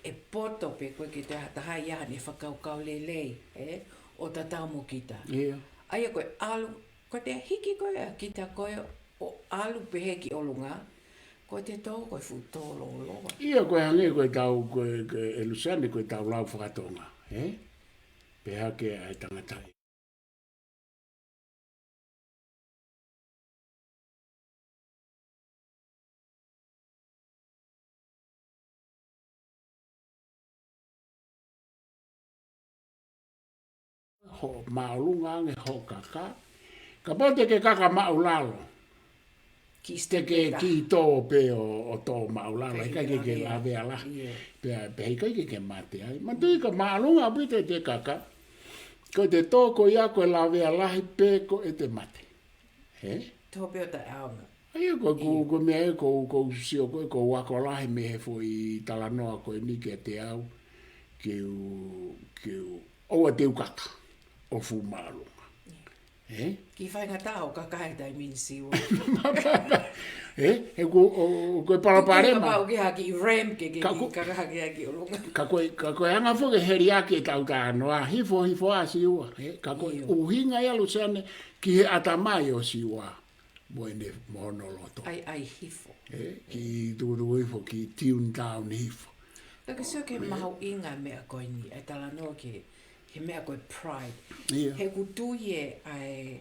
ʻe poto pe ʻoku ʻikai ke toe ʻi ai ha taha ia haʻane fakakaukau lelei, ē, ʻo tatau mo kita. Ia. ʻA ia ko e ʻalu, ko e toe hiki ko ē ʻa kita ko ē ʻo ʻalu pehē ki ʻolunga, ko e tō ko e fuʻu tō lōloa. Ia, ko e hangē ko ʻetau, ko e, ko e, ʻe Luseane, ko ʻetau lau faka-Tonga, ē? Pehē hake ʻa e tangata hoʻo māʻolunga ange hoʻo kaka. Kapau te ke kaka maʻulalo, te ke kiʻi tō pē ʻo, ʻo tō maʻulalo, ʻikai ke ke lavea lahi. Ia. Pea, pea ʻikai ke ke mate ai. Manatuʻi ka māʻolunga ʻaupito ʻete kaka, ko ʻete tō ko ia ko e lavea lahi pē ko ʻete mate. Ē? Tō pē ʻo taʻeʻaonga. ʻA ia ko, ko, ko e meʻa ē, ko, ko u sio ko ē, ko u ako lahi mei he foʻi talanoa ko eni kiate au, ke u, ke u, ʻoua te u kaka ʻo fuʻu māʻolunga. Ē? Kiʻi faingataʻa hoʻo kaka he taimi ni, Siua. Ē? He ko, ʻo, ʻo, ko e palopalema. Kapau ke haki i rem ke, ke, Ka ke, ko- ka haki haki ʻolunga. Ka ko e, ka ko e anga foki heliaki e tau tā noa, hifo, hifo ʻa Siua. Ē? Ka ko e ʻIo. ʻuhinga ia Luseane ki he ʻatamai ʻo Siua. Mo ʻene, mo hono loto. ʻAi, ʻai hifo. Ē? Ki tukutuku hifo, ki tune down hifo. Ka ke sio ki he mahuʻinga meʻa ko eni, ʻa e talanoa ki he, he meʻa ko e pride. ʻIo. He ʻoku tui ʻe ʻa e,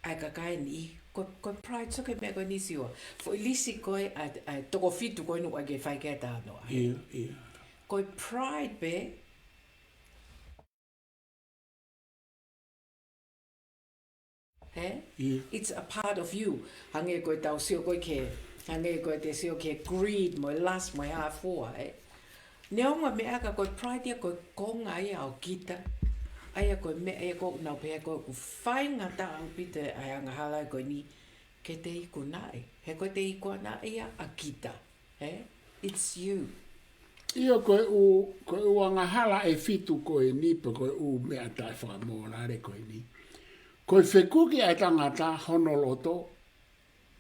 ʻa e kakai ni, ko, ko e pride sio ki he meʻa ko eni Siua. Foʻi lisi ko ē, ʻa, ʻa e toko fitu ko eni ʻoku ʻai ke fai ki ai e talanoa. ʻIo, ʻio. Ko e pride pē, he? ʻIo. It's a part of you. Hangē ko e tau sio ko ē ki he, hangē ko e te sio ki he greed mo e lust mo e hā fua, ē? Neongo e meʻa ka ko e pride ia ko e konga ia ʻo kita. ʻA ia ko e meʻa ia ʻoku nau pehē ko ē ʻoku faingataʻa ʻaupito ʻa e angahala ko eni ke te ikunaʻi. He ko e te ikunaʻi ia ʻa kita. He? It's you. ʻIo ko e ʻū, ko e ʻū angahala ʻe fitu ko eni pe ko e ʻū meʻa taʻe fakamōlale ko eni. Ko e fekuki ʻa e tangata hono loto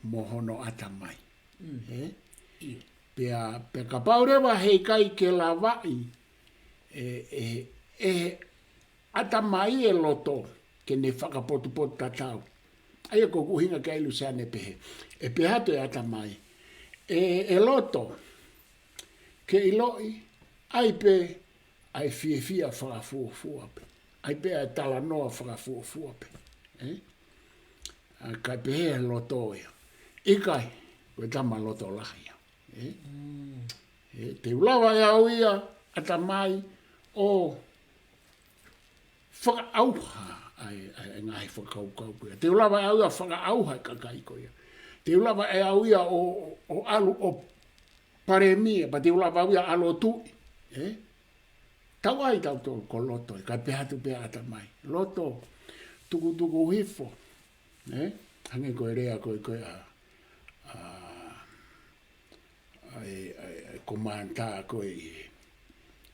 mo hono ʻatamai. Ē? ʻIo. Pea, pea kapau leva he ʻikai ke lavaʻi ʻe, ʻe, ʻe he ʻatamai e loto ke ne fakapotupotutatau. ʻA ia ko ʻeku ʻuhinga ki ai Luseane pehē. ʻE pehē atu e ʻatamai. ʻE, ʻe loto, ke ʻiloʻi, ʻai pē ʻa e fiefia fakafuofua pē. ʻAi pē ʻa e talanoa fakafuofua pē. Ē? ʻA, kae pehē he loto ia. ʻIkai, ko e tama loto lahi ia. Ē? Ē, te u lava ʻe au ia, ʻatamai, ʻo fakaʻauha ʻa e, ʻa e ngaahi fakakaukau ko ia. Te u lava ʻe au ia ʻo fakaʻauha e kakai ko ia. Te u lava ʻe au ia ʻo, ʻo, ʻo ʻalu ʻo palēmia, pea te u lava au ia ʻo ʻalu ʻo tuʻi. Ē? Tau ʻai tautolu ko loto, ē, kae pehē atu pē ʻatamai. Loto, tukutuku hifo. Ē? Hangē ko e lea ko ē, ko ē ʻa, ʻa, ʻa e, ʻa e, ʻa e komanitā ko ē ʻi,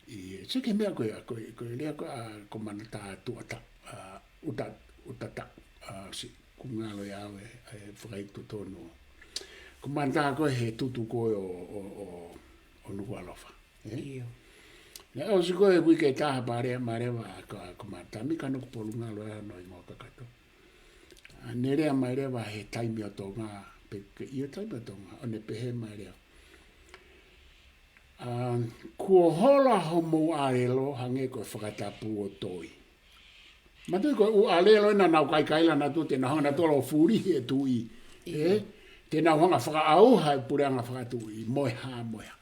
ʻi, sio ki he meʻa ko ē, ko ē, ko e lea ko ē ʻa e komanitā Tuʻata, ʻa, ʻUta, ʻUtata, ʻa, si, ʻoku ngalo ʻiate au e, ʻa e fakaiku totonu. Komanitā ko ē he tutu ko ē ʻo, ʻo, ʻo, ʻo Nukuʻalofa. Ē? ʻIo. Naʻe ʻosi ko ē ʻeku ʻi he taha pea lea mai leva ʻa e ko, ko Matamika no Kupolungalo ʻa hono ʻi mo kakato. ʻA, ne lea mai leva he taimi ʻo Tonga, pe ke ʻi he taimi ʻo Tonga, ʻo ne pehē mai leva. ʻA, kuo hola homou ʻālelo hangē ko e fakatapu ʻo toi. Mātuʻaki ko e ʻū ʻālelo ena naʻa nau kaikaila naʻa nau te nau hanga nautolu ʻo fulihi e tuʻi. Ē? Te nau hanga fakaʻauha e puleʻanga fakatuʻi, mo e hā, mo e hā.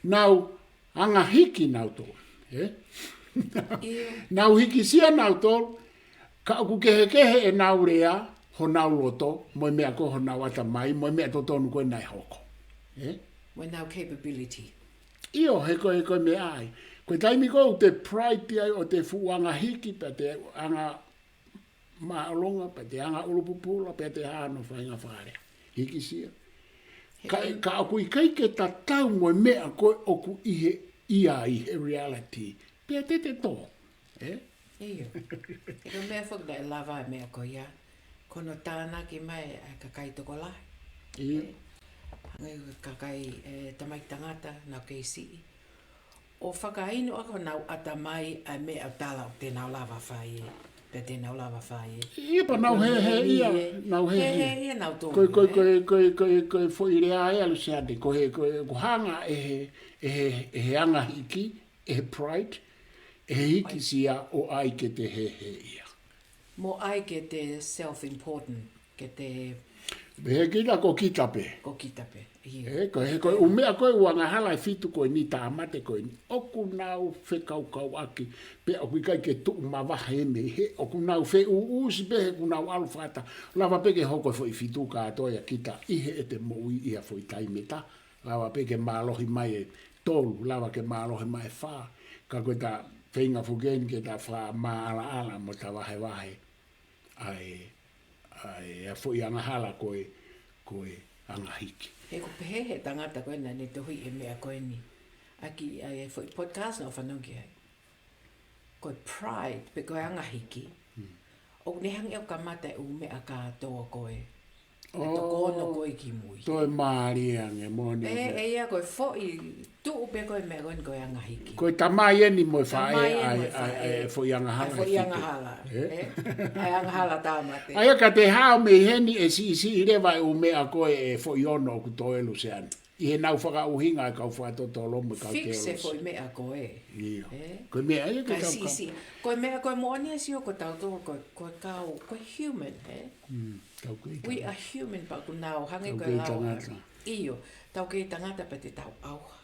Nau anga hiki nautolu. Ē? ʻIo. Nau hikisia nautolu, ka ʻoku kehekehe ʻenau lea, honau loto, mo e meʻa ko ē honau ʻatamai, mo e meʻa totonu ko ē naʻe hoko. Ē? Mo ʻenau capability. ʻIo, he ko e, ko e meʻa ai. Ko e taimi ko ē ʻoku te pride ai ʻo te fuʻu anga hiki, pea te anga māʻolunga, pea te anga ʻulupupula, pea te hā hono faʻahinga fakalea. Hikisia. Ka, ka ʻoku ʻikai ke tatau mo e meʻa ko ē ʻoku ʻi he, ʻi ai, he reality. Pea te te tō. Ē? ʻIo. He ko e meʻa foki naʻe lava e meʻa ko ia. Ko hono tānaki mai ʻa e kakai tokolahi. ʻIo. Hangē ko e kakai, ē, tamaiki tangata, naʻa nau kei siʻi. ʻO fakainu ʻaki honau ʻatamai ʻa e meʻa ʻoku tala ʻoku te nau lava fai ē. Pea te nau lava fai ē. ʻIo pea nau hēhē ia, nau hēhē. Hēhē ia nautolu, Ko e, ko e, ē? ko e, ko e, ko e, ko e foʻi lea ē ʻa Luseane, ko e, ko e, ʻoku hanga ʻe he, ʻe he, ʻe he anga hiki, ʻe he pride, ʻe he hikisia ʻo ʻai ke te hēhē ia. Mo ʻai ke te self-important, ke te Pehē kita ko kita pē. Ko kita pē. ʻIo. Ē, ko e, ko e ʻū meʻa ko ē ʻū angahala ʻe fitu ko eni tāmate ko eni. ʻOku nau fekaukauʻaki, pea ʻoku ʻikai ke tuʻu mavahe mei hē, ʻoku nau feʻuʻusi pē he ʻoku nau ʻalu fakataha. Lava pē ke hoko e foʻi fitu kātoa ia kita ʻi heʻete moʻui ʻi ha foʻi taimi ʻe taha. Lava pē ke mālohi mai e tolu, lava ke mālohi mai e fā. Ka ko ʻeta feinga foki eni ke ta fakamaʻalaʻala mo ta vahevahe ʻa e, ʻa e, ʻa e foʻi angahala ko e, ko e anga hiki. He ʻoku pehē he tangata ko ē naʻa ne tohi e meʻa ko eni. ʻAki ʻa e foʻi podcast naʻa ku fanongo ki ai. Ko e pride, pe ko e anga hiki. ʻOku ne hanga ʻo kamata e ʻū meʻa kātoa ko ē. Ko e toko ono ko ē ki mui. Toe mālie ange, moʻoni. ʻE, ʻe ia ko e foʻi, tuʻu pē ko e meʻa ko eni ko e anga hiki. Ko e tamai eni mo e faʻē, Tamai eni ʻa e, mo e ʻa e, faʻē. ʻa e foʻi angahala ʻA e foʻi ʻe fitu. Angahala. ʻE? ʻE? ʻA e angahala tāmate. ʻA ia ka te hao mei heni ʻe siʻisiʻi leva e ʻū meʻa ko ē ʻe foʻi ono ʻoku toe, Luseane. ʻI heʻenau fakaʻuhinga ʻa e kau fakatotolo mo e kau Fix e teolosi. Foʻi meʻa ko ē. ʻIo. ʻE? Ko e meʻa ia ke Kae tau siʻisiʻi. Ko e meʻa ko e moʻoni ʻa e sio ko tautolu ko, ko e kau, ko e human, ʻe? Mm, tau kei We tangata. Are human pea ʻoku nau hangē Tau ko e kei lau. Tangata. ʻIo, tau kei tangata pea te tau ʻauha.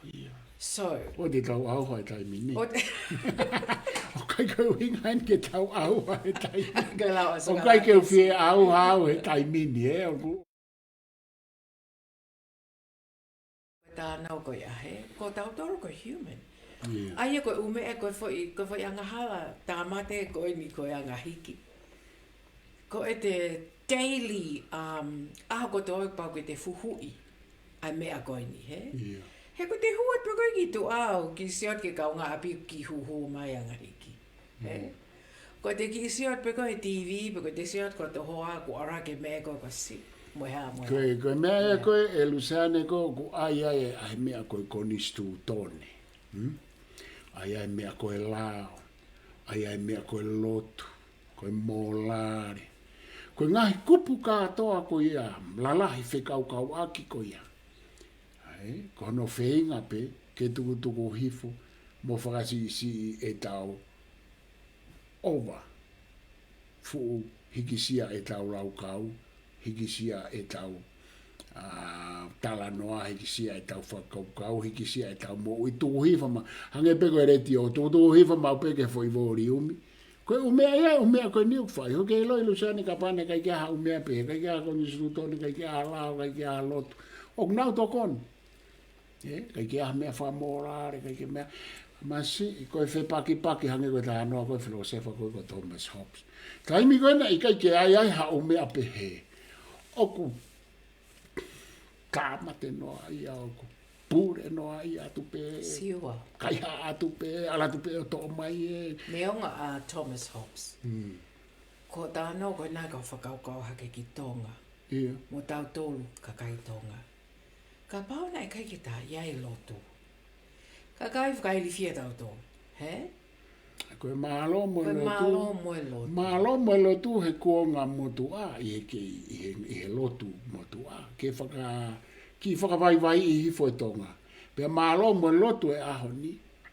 ʻIo. So, ʻO te tau ʻauha he taimi ni. ʻo te- ʻOku ʻikai ke u hinga eni ke tau ʻauha he taimi ni. Ko e lau ʻa ʻOku Sokalates. ʻikai ke u fie ʻauha au he taimi ni, ʻe, ʻoku. Tānau ko ia, ʻe? Ko tautolu ko e human. ʻIo. ʻA ia ko e ʻū meʻa ko e foʻi, ko e foʻi angahala tāmate ko eni ko e anga hiki. Ko e te daily, um, ʻaho kotoa pau ke te fuhuʻi ʻa e meʻa ko eni, ʻe? ʻIo. He ko te hū atu ko e ki tuʻa ʻo kiʻi sio atu ki he kaungāʻapi kiʻi huhu mai anga hiki. ʻE? Ko te kiʻi sio atu pē ko e T V, pe ko te sio atu ko e toho ʻa ko ara ke meʻa ko e kasi. Mo e hā, mo e Ko hā. e, ko e meʻa ia ko ē, ʻe Luseane, ko ē ʻoku ʻai ai ʻa e meʻa ko e konisitūtone. Hmm? ʻAi ai e meʻa ko e lao, ʻai ai e meʻa ko e lotu, ko e mōlale. Ko e ngaahi kupu kātoa ko ia, lalahi fekaukauʻaki ko ia. ʻAi, ko hono feinga pē, ke tukutuku hifo, mo fakasiʻisiʻi ʻetau ʻova. Fuʻu hikisia ʻetau laukau, hikisia ʻetau, ʻa, talanoa, hikisia ʻetau fakakaukau, hikisia ʻetau moʻui, tuku hifo mai. Hangē pē ko e letiō, tuku, tuku hifo mai pē ki he foʻi voliumi. Ko e ʻū meʻa ia, ʻū meʻa ko eni ʻoku fai. Hoko ke ʻilo ʻe Luseane kapau naʻe ʻikai ke ʻi ai ha ʻū meʻa pehē, ʻikai ke ʻi ai ha konisitūtone, ʻikai ke ʻi ai ha lao, ʻikai ke ʻi ai ha lotu. ʻOku nau tokoni. ʻE, ʻikai ke ʻi ai ha meʻa fakamōlale, ʻikai ke meʻa. Masiʻi, ko e fepakipaki hangē ko e talanoa ko e filōsefa ko ē ko Thomas Hobbes. Taimi ko ē naʻe ʻikai ke ʻi ai ai ha ʻū meʻa pehē. ʻOku tāmate noa ia, ʻoku pule noa ia atu pē. Siua. Kaihaʻa atu pē, ʻalu atu pē ʻo toʻo mai ē. Neongo ʻa Thomas Hobbes. Mm. Ko e talanoa ko ē naʻa ku fakakaukau hake ki Tonga. ʻIo. Mo tautolu kakai Tonga. Kapau naʻe ʻikai ke ta ʻi ai e lotu. Kakai fakailifia tautolu. ʻE? Ko e mālō mo Ko e e lotu. mālō mo e lotu. Mālō mo e lotu he kuonga motuʻa, ʻi he, ʻi he, ʻi he, ʻi he lotu motuʻa. Ke faka-, kiʻi fakavaivaiʻi hifo e Tonga. Pea mālō mo e lotu he ʻaho ni.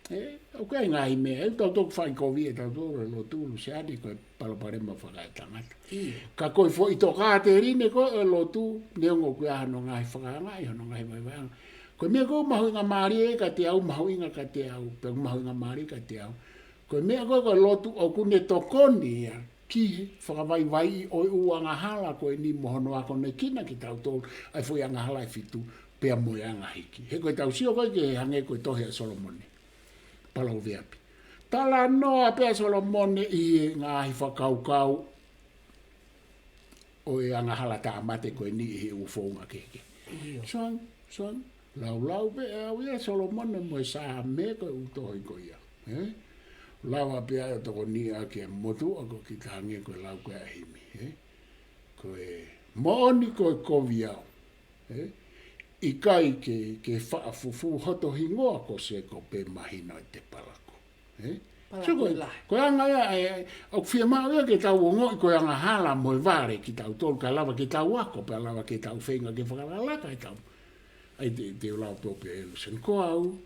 ʻE, ʻoku ʻi ai e ngaahi meʻa, ʻe tau toki fai kovi ʻe tautolu e lotu, Luseane, ko e palopalema fakaetangata. ʻIo. Ka ko e foʻi tokāteline ko ē ʻo e lotu, neongo ʻoku ʻi ai hono ngaahi fakaangaʻi, hono ngaahi vaivaiʻanga. Ko e meʻa ko ē mahuʻinga mālie kiate au, mahuʻinga kiate au, pea mahuʻinga mālie kiate au. Ko e meʻa ko ē ko e lotu ʻoku ne tokoni ia ki he fakavaivaiʻi ʻo e ʻū angahala ko eni mo hono akonekina kitautolu, ʻa e foʻi angahala ʻe fitu, pea mo e anga hiki. He ko ʻetau sio ko ē ki he hangē ko e tohi ʻa Solomone. Paloveape. Talanoa pē ʻa Solomone ʻi he ngaahi fakakaukau ʻo e angahala tāmate ko eni ʻi he ʻū founga kehekehe. ʻIo. Soang, soang, laulau pē ʻe au ia Solomone mo e Saame ko e ʻū tohi ko ia. ʻE? Lava pē ʻa e tokoni ʻa ke motuʻa ko kita hangē ko e lau ko ē ʻa e himi. ʻE? Ko e moʻoni ko e kovi au. ʻE? ʻIkai ke, ke faʻa fufū hoto hingoa ko Sēkope mahino ʻete palakū. ʻE? Palakū So ko e, lahi. Ko e anga ia, ʻe, ʻoku fiemaʻu ia ke tau ongoʻi ko e angahala mo e vale kitautolu kae lava ke tau ako, pea lava ke tau feinga ke fakalakalaka ʻetau. ʻAi te, te u lau pē ʻe Luseane ko au.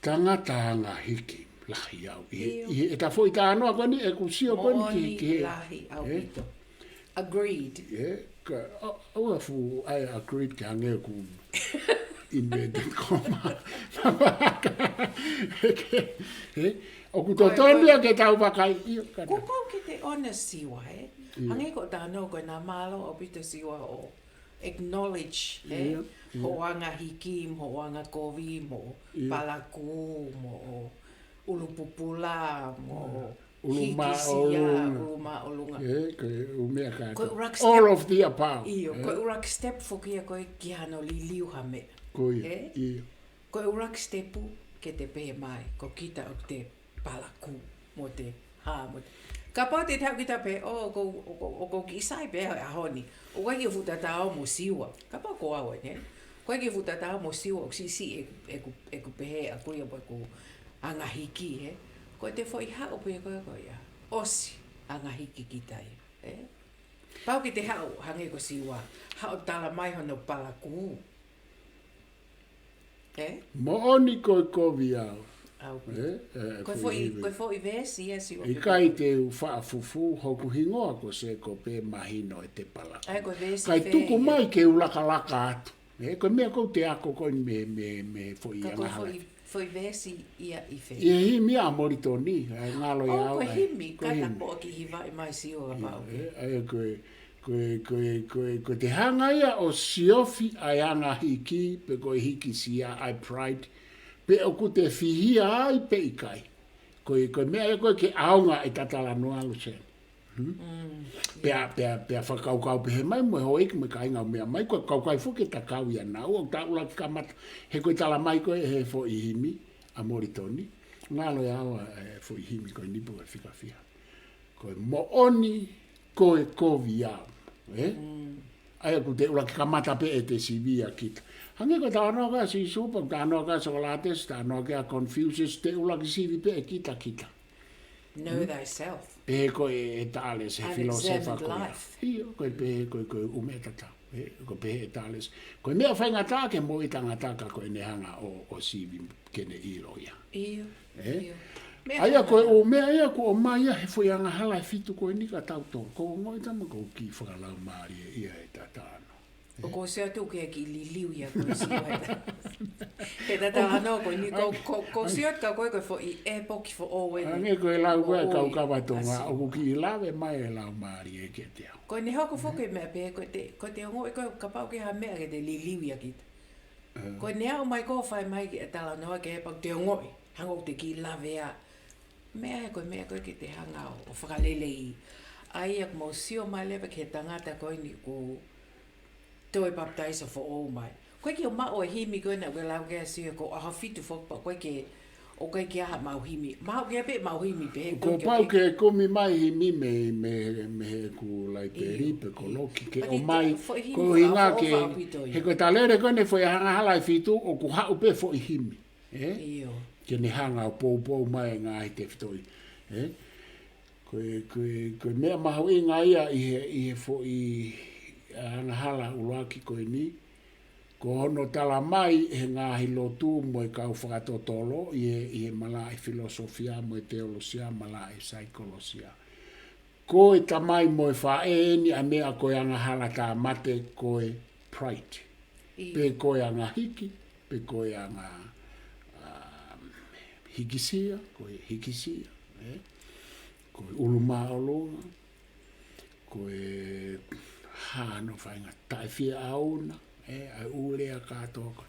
Tangata anga hiki lahi au. ʻI he, ʻIo. ʻi he, ʻeta foʻi talanoa ko eni ʻeku sio ko eni ki, Moʻoni ki he. Lahi au ʻE? ito. Agreed. ʻE, ka, ʻo, ʻo, ʻa fuʻu, ʻai agree ke hangē ʻoku invented comma. ʻE, ʻoku totonu ia ke tau vakai. ʻIo, ka. Kuo pau ke te honest Siua, ʻe? ʻIo. Hangē ko e talanoa ko ena mālō ʻaupito Siua ʻo acknowledge, ʻe? ʻIo, ʻio. Hoʻo anga hiki, mo hoʻo anga kovi, mo ʻIo. Palakū, mo ʻulupupula, mo ʻUlu hikisia, māʻolunga. ʻulu māʻolunga. ʻE, ko e ʻū meʻa kātoa. Ko e ʻuluaki All step. Of the above. ʻIo, ʻE? Ko e ʻuluaki step foki ia ko e ki hano liliu ha meʻa. Ko ia, ʻE? ʻIo. Ko e ʻuluaki step ke te pehē mai, ko kita ʻoku te palakū, mo te hā, mo te. Kapau te te haʻu kita pē, ʻo, ʻoku, ʻoku, ʻoku kiʻi sai pē ʻa e ʻaho ni. ʻOku ʻikai ke fuʻu tatau mo Siua. Kapau ko au eni, ē. ʻOku ʻikai ke fuʻu tatau mo Siua, ʻoku siʻisiʻi ʻeku, ʻeku, ʻeku pehē ʻaku ia mo ʻeku anga hiki, ē. Ko e te foʻi haʻu pē ko ē ko ia. ʻOsi, anga hiki kita ia, ē. Pau ke te haʻu, hangē ko Siua. Haʻu tala mai hono palakū. Ē? Moʻoni ko e kovi au. Au. Ē? Ē, Ko e foʻi foʻi, hivi. ko e foʻi veesi ia Siua. ʻIkai te u faʻa fufū, hoku hingoa ko Sēkope, mahino ʻete palakū. ʻAi, ko e veesi Kai fē tuku ia. mai ke u lakalaka atu. Ē, ko e meʻa ʻoku te ako ko eni mei, mei, mei he foʻi Ka ko e angahala. foʻi, foʻi veesi ia ʻi fē. ʻI he himi ʻa Molitoni, ʻa e ngalo ia ʻOu, au, ko e ʻai, himi, ko e ka na himi. poʻo ki hivaʻi mai Siua Ia, pau. ē, ʻai, ko e, ko e, ko e, ko e, ko e te hanga ia ʻo siofi ʻa e anga hiki, pe ko e hikisia ʻa e pride, pe ʻoku te fihia ai pe ʻikai. Ko e, ko e meʻa ia ko ē ke ʻaonga ʻeta talanoa Luseane. Hmm? Mm, Pea, ia. pea, pea fakakaukau pehē mai, mo e houʻeiki, mo e kāinga ʻoku meʻa mai, ko e kaukau foki ke ta kau ia naua, ʻoku ta ʻuluaki kamata, he ko e tala mai ko ē he foʻi himi, ʻa Molitoni, ngalo ia au ʻa e foʻi himi ko eni pē ʻoku fika fiha. Ko e moʻoni, ko e kovi au, ē? Mm. ʻAi ʻoku te ʻuluaki kamata pē ʻete sivi ʻa kita. Hangē ko e talanoa ko ē ʻa Sīsū, pea talanoa ko ē ʻa Socrates, talanoa ko ē ʻa Confucius, te ʻuluaki sivi pē ʻe kita kita. Know Hmm? thyself. Pehē ko ē ʻe Thales, he An filōsefa examined ko ia. life. ʻIo, ko e pehē ko ē, ko e ʻū meʻa tatau. Ē, ko e pehē ʻe Thales. Ko e meʻa faingataʻa ke moʻui tangata ka ko ʻene hanga ʻo, ʻo sivi ke ne ʻilo ia. ʻIo, Ē? ʻio. Meʻa ʻAi ia ko e faingataʻa. ʻū meʻa ia ʻoku ʻomai ia he foʻi angahala ʻe fitu ko eni kia tautolu. Ko e ongoʻi tama ko e kiʻi fakalaumālie ia ʻeta talanoa. ʻOku ou sio atu ke kiʻi liliu ia ko e sio ē. He ta talanoa ko eni, ko, ko, ko sio atu ka ko e ko e foʻi ʻepoki foʻou eni. Hangē ko e lau ko ē ʻa e Moʻui. kau kava Tonga, ʻAsi. ʻoku kiʻi lave mai e laumālie kiate au. Ko ʻene hoko foki e meʻa pē, ko te, ko te ongoʻi ko e kapau ke ha meʻa ke te liliu ia kita. Ē. Ko ʻene aʻu mai ko e fai mai ke talanoa ke pau te ongoʻi, hangē ʻoku te kiʻi lavea. Meʻa ē ko e meʻa ko ē ke te hanga ʻo, ʻo fakaleleiʻi. ʻAi ia ʻoku mau sio mai leva ki he tangata ko eni ʻoku toe papitaiso foʻou mai. Ko e kiʻi ʻomai ʻo e himi ko ena ʻoku lau ke asi ko e ʻaho fitu foki pea ko e ke, ʻoku ʻikai ke ʻi ai haʻamau himi. Mau ke pē mau himi pē he Ko ko pau ke ke kumi mai himi mei, mei, mei heʻeku laipeli ʻIo, pe ko ʻio. loki ke But ʻomai, foʻi himi ko e ʻuhinga ʻoku ke, ʻoku ʻaupito ia. he ko e talere ko eni foʻi angahala ʻe fitu ʻoku haʻu pē foʻi himi. Ē? ʻIo. Ke ne hanga ʻo poupou mai e ngaahi tefitoʻi. Ē? Ko e, ko e, ko e meʻa mahuʻinga ia ʻi he, ʻi he foʻi angahala ʻuluaki ko eni. Ko hono tala mai he ngaahi lotu mo e kau fakatotolo ʻi he, ʻi he malaʻe filosofia mo e teolosia, malaʻe saikolosia. Ko e tamai mo e faʻē eni ʻa e meʻa ko e angahala tāmate ko e pride. ʻIo. Pe ko e anga hiki, pe ko e anga, um, hikisia, ko e hikisia, ē? Ko e ʻulu māʻolunga, ko e hā hono faʻahinga taʻefieʻauna, ē? ʻA e ʻū lea kātoa ko ē.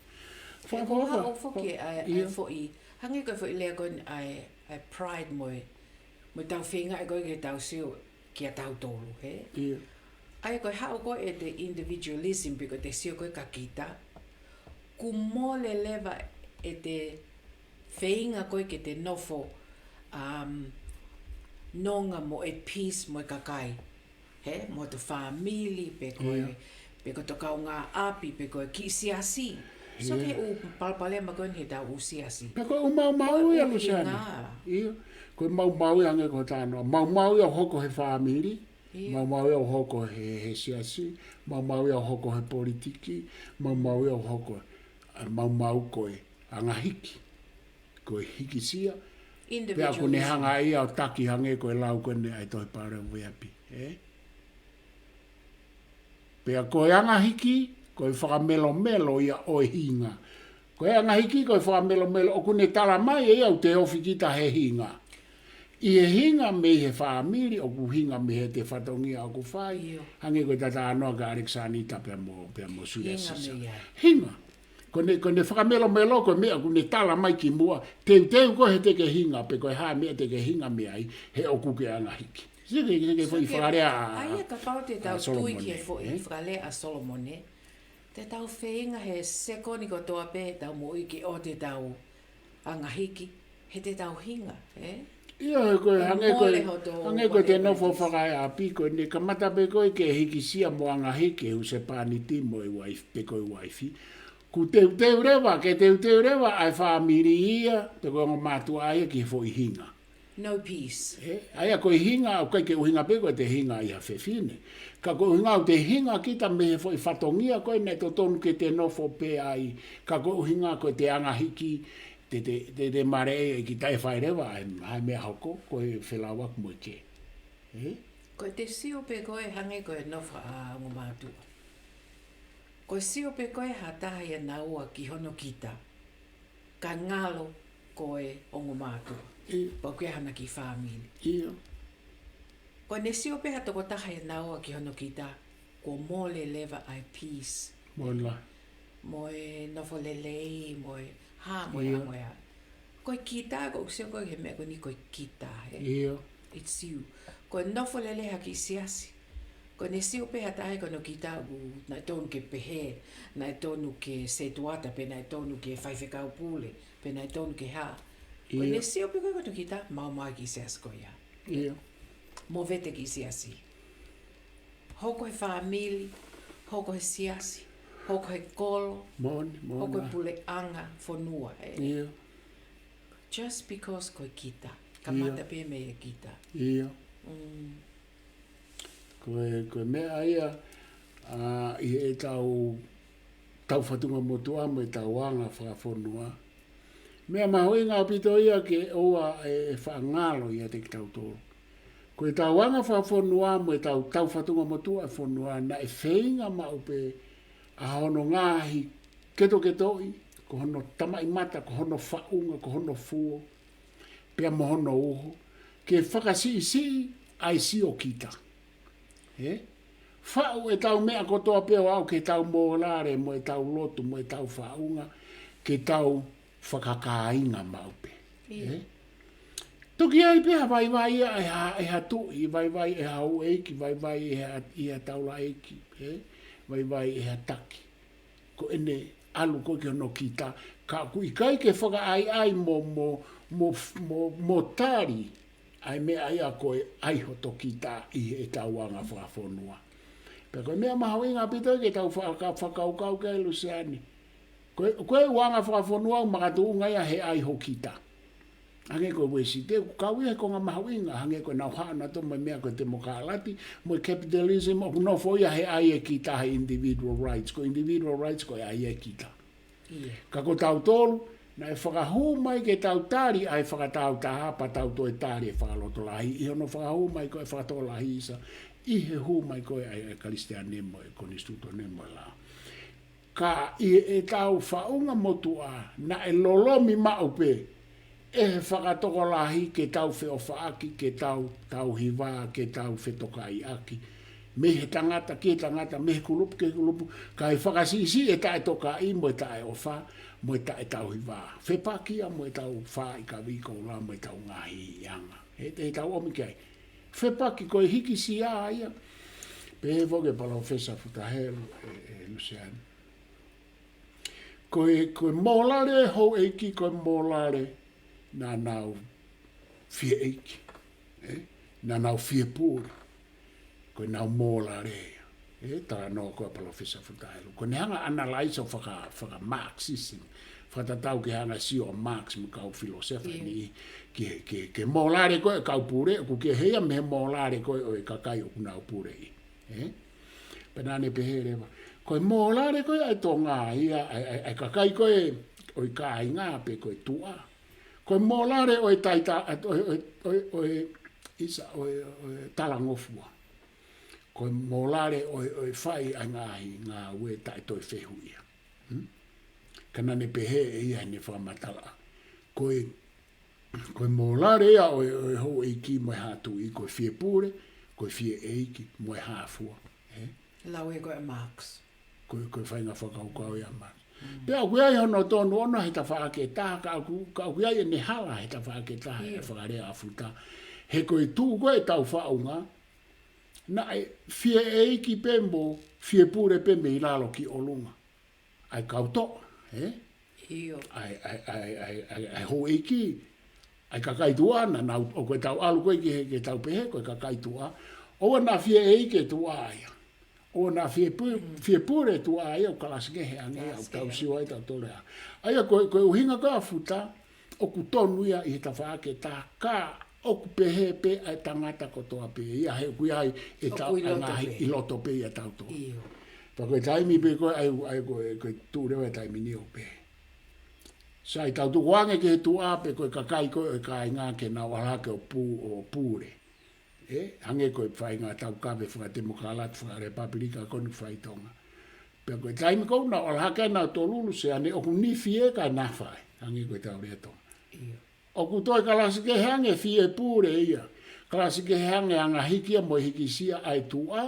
Fa-, ʻOku fa-, fa-, haʻu foki fa-, ʻa e, ʻa e ʻio. foʻi, hangē ko e foʻi lea ko eni ʻa e, ʻa e pride mo e, mo e tau feinga ē ko ē ke tau sio kia tautolu, hē? ʻIo. ʻAi ko e haʻu ko ē ʻete individualism pe ko ʻete sio ko ē kia kita, kuo mole leva ʻete feinga ko ē ke te nofo, um, nonga mo at peace mo e kakai. Hē? Mo hoto fāmili pe ko e, ʻIo. pe ko hoto kaungāʻapi, pe ko e kiʻi siasi. So ʻIo. ke ʻū palopalema ko eni he tau ʻū siasi. Pe ko e ʻū maumau Ko e ia ʻū Luseane. hinga. ʻIo. Ko e maumau ia hangē ko e talanoa. Maumau ia ʻoku hoko he fāmili. ʻIo. Maumau ia ʻoku hoko he, he siasi. Maumau ia ʻoku hoko he politiki. Maumau ia ʻoku hoko, ʻa e maumau ko e anga hiki. Ko e hikisia. Pea ʻoku ne Individualism. hanga ia ʻo taki hangē ko e lau ko eni ʻa e tohi Paloveape, ē? Pea ko e anga hiki, ko e fakamelomelo ia ʻo e hinga. Ko e anga hiki, ko e fakamelomelo, ʻoku ne tala mai ʻe ia ʻoku te ofi kita he hinga. ʻI he hinga mei he fāmili, ʻoku hinga mei heʻete fatongia ʻoku fai. ʻIo. Hangē ko ʻeta talanoa kia ʻAlekisānita pea mo, pea mo Sulia Hinga Sisa. mei ai. Hinga. Ko ʻene, ko ʻene fakamelomelo, ko e meʻa ʻoku ne tala mai kimuʻa, teuteu ko ē he te ke hinga, pe ko e hā e meʻa te ke hinga mei ai, he ʻoku ke anga hiki. Sio ki he, ki he foʻi fakalea ʻa, ʻa ia kapau te ʻa tau tui Solomone, ki he foʻi ē? fakalea ʻa Solomone, te tau feinga he sekoni kotoa pē ʻetau moʻui ke ʻoua te tau anga hiki, he te tau hinga, ē? ʻIo, he ko e hangē ko e, hangē ko e te nofo fakaeʻapi ko eni, kamata pē ko e ke hikisia mo anga hiki e husepāniti mo e uaifi, pe ko e uaifi. Kuo teuteu leva, ke teuteu leva ʻa e fāmili ia, pe ko e ongo mātuʻa ia ki he foʻi hinga. No peace. ʻE, ʻa ia ko e hinga, ʻoku ʻikai ke ʻuhinga pē ko e te hinga ʻi ha fefine. Ka ko e ʻuhinga ʻoku te hinga kita mei he foʻi fatongia ko ē naʻe totonu ke te nofo pē ai. Ka ko e ʻuhinga ko e te anga hiki, te, te, te, te mare e kita ʻe fai leva, ʻa e, ʻa e meʻa hoko, ko e felāuaki mo e kē. ʻE? Ko e te sio pē ko e hangē ko e nofo ʻa ongo mātuʻa. Ko e sio pē ko e ha taha ia naua ki hono kita. Ka ngalo ko e ongo mātuʻa. ʻIo. Pau ke hana ki fāmili. ʻIo. Ko e ne sio pē ha tokotaha ia naua ki hono kita. Kuo mole leva ʻa e peace. Mola. Mo e nofo lelei, mo e hā, mo e hā, mo e hā. Ko e kita, ko ʻeku sio ko e he meʻa ko eni ko e kita, he. ʻIo. It's you. Ko e nofo lelei ha kiʻi siasi. Ko e ne sio pē ha taha ko hono kita ʻoku naʻe tonu ke pehē, naʻe tonu ke setuata, pe naʻe tonu ke faifekau pule, pe naʻe tonu ke hā. Ko e ne sio pē ko e ko hono kita, maumau kiʻi siasi ko ia. ʻIo. Mo vete kiʻi siasi. Hoko he fāmili, hoko he siasi, hoko he kolo, moʻoni, moʻoni, hoko he puleʻanga fonua, ē. ʻIo. Just because ko e kita, kamata pē mei he kita. ʻIo. Mm. Ko e, ko e meʻa ia, ʻa, ʻi heʻetau, tau fatunga motuʻa mo ʻetau anga fakafonua. Meʻa mahuʻinga ʻaupito ia ke ʻoua ʻe, ʻe faʻa ngalo ia ʻiate kitautolu. Ko ʻetau anga fakafonua mo ʻetau, tau fatunga motuʻa e fonua, naʻe feinga maʻu pē ʻa hono ngaahi ketoketoʻi, ko hono tamaʻimata, ko hono faʻunga, ko hono fuo, pea mo hono uho, ke fakasiʻisiʻi ʻa e siokita. Ē? Faʻu ʻetau meʻa kotoa pē ʻo aʻu ki heʻetau mōlale, mo ʻetau lotu, mo ʻetau faʻunga, ke tau fakakāinga maʻu pē. ʻIo. Ē? Toki ʻi ai pē ha vaivai ia ʻe ha, ʻe ha tuʻi, vaivai ʻe ha houʻeiki, vaivai ʻe ha, ʻi ha taulaʻeiki, ē? Vaivai ʻe ha taki. Ko ʻene ʻalu ko ē ki hono kita, ka ʻoku ʻikai ke fakaʻaiʻai mo, mo, mo, mo, mo tali ʻa e meʻa ia ko e ʻai hoto kita ʻi heʻetau anga fakafonua. Pea ko e meʻa mahuʻinga ʻaupito ke tau faka-, fakakaukau ki ai Luseane. Ko e, ko e anga fakafonua ʻoku makatuʻunga ia he ʻai ho kita. Hangē ko e Uēsite, ʻoku kau ia he konga mahuʻinga, hangē ko ʻenau haʻu nautolu mo e meʻa ko e temokalati, mo e capitalism, ʻoku nofo ia he ʻai e kita he individual rights, ko e individual rights ko e ʻai e kita. ʻIo. Ka ko tautolu, naʻe fakahū mai ke tau tali ʻa e fakatāutaha pea tau toe tali e fakalotolahi, ʻi hono fakahū mai ko e fakatokolahi ʻisa, ʻi he hū mai ko e ʻa e Kalisitiane mo e konisitūtone mo e lao. Ka ʻi heʻetau faʻunga motuʻa, naʻe lolomi maʻu pē ʻe he fakatokolahi ke tau feʻofaʻaki, ke tau, tau hiva, ke tau fetokaiʻaki. Mei he tangata ki he tangata, mei he kulupu ki he kulupu, kae fakasiʻisiʻi e taʻetokaʻi mo e taʻeʻofa, mo e taʻetauhiva. Fepaki ia mo ʻetau fāʻi kavi koula mo ʻetau ngaahi anga. He, heʻetau ʻomi ki ai. Fepaki ko e hikisia ia. Pehē foki ʻe Palōfesa Futa Helu, ʻe, ʻe Luseane. Ko e, ko e mōlale houʻeiki, ko e mōlale naʻa nau fie ʻeiki, ē? Naʻa nau fie pule. Ko ʻenau mōlale ia. Ē, talanoa ko ē Palōfesa Futa Helu. Ko ʻene hanga ʻo analyze ʻo faka-, faka-Marxism. Fakatatau ki he anga sio ʻa Marx mo e kau filōsefa ni ki he, ki he, ki he mōlale ko ē ʻa e kau pule, ʻoku kehe ia mei he mōlale ko ē ʻo e kakai ʻoku nau puleʻi. Ē? Pea naʻa ne pehē leva. Ko e mōlale ko ē ʻa e Tonga ia, ʻa e, ʻa e, ʻa e kakai ko ē ʻo e kāinga pe ko e tuʻa. Ko e mōlale ʻo e taita, ʻo e, ʻo e, ʻo e, ʻo e, ʻisa, ʻo e, ʻo e talangofua. Ko e mōlale ʻo e, ʻo e fai ʻa e ngaahi ngāue taʻe toe fehuʻia. Hmm? Ka naʻa ne pehē ʻe ia ʻene fakamatala. Ko e, ko e mōlale ia ʻo e, ʻo e houʻeiki mo e haʻa tuʻi, ko e fie pule, ko e fie ʻeiki mo e hā fua. Ē? Lau ē ko e Marx. Ko e, ko e faʻahinga fakakaukau ia ʻa Marx. Mm. Pea ʻoku ʻi ai hono tonu ʻona he tafaʻaki ʻe taha, ka ʻoku, ka ʻoku ʻi ai ʻene hala he tafaʻaki ʻe taha, ʻio, ʻa e fakalea ʻa Futa. He ko e tuʻu ko ē ʻetau faʻunga, naʻe fie ʻeiki pē mo fie pule pē mei lalo ki ʻolunga. ʻA e kau toʻa, ē? ʻIo. ʻA e, ʻa e, ʻa e, ʻa e, ʻa e, ʻa e houʻeiki, ʻA e kakai tuʻa, naʻa nau, ʻoku tau ʻalu ko ē ki he, ke tau pehē, ko e kakai tuʻa. ʻOua naʻa fie ʻeiki e tuʻa ia. ʻOua naʻa fie pu-, fie pule e tuʻa ia, ʻoku kalasi kehe ange ia, ʻoku tau sio ai tautolu ia. ʻA ia ko, ko e ʻuhinga ko ē ʻa Futa, ʻoku tonu ia ʻi he tafaʻaki ʻe taha, ka ʻoku pehē pē ʻa e tangata kotoa pē ia, he ʻoku ʻi ai e tau ʻoku ʻi loto ngaahi pē. ʻI loto pē ia tautolu. ʻIo. Pea ko e taimi pē ko ē, ʻa ia, ʻa ia ko e, ko e tuʻu leva e taimi ni ʻo pehē. Sai, tau tukuange ki he tuʻa pe ko e kakai ko ē ʻo e kāinga ke nau ʻalu hake ʻo pu-, ʻo pule. ʻE, hangē ko e faʻahinga taukaveʻi fakatemokālati, fakalepapilika ko eni ʻoku fai ʻi Tonga. Pea ko e taimi ko ē naʻa nau ʻalu hake ai nautolu ʻo ʻulu Seane ʻoku nifi ē kae nafa ē, hangē ko e tau lea Tonga. ʻIo. ʻOku toe kalasi kehe ange fie pule ia. Kalasi kehe ange anga hiki ia mo e hikisia ʻa e tuʻa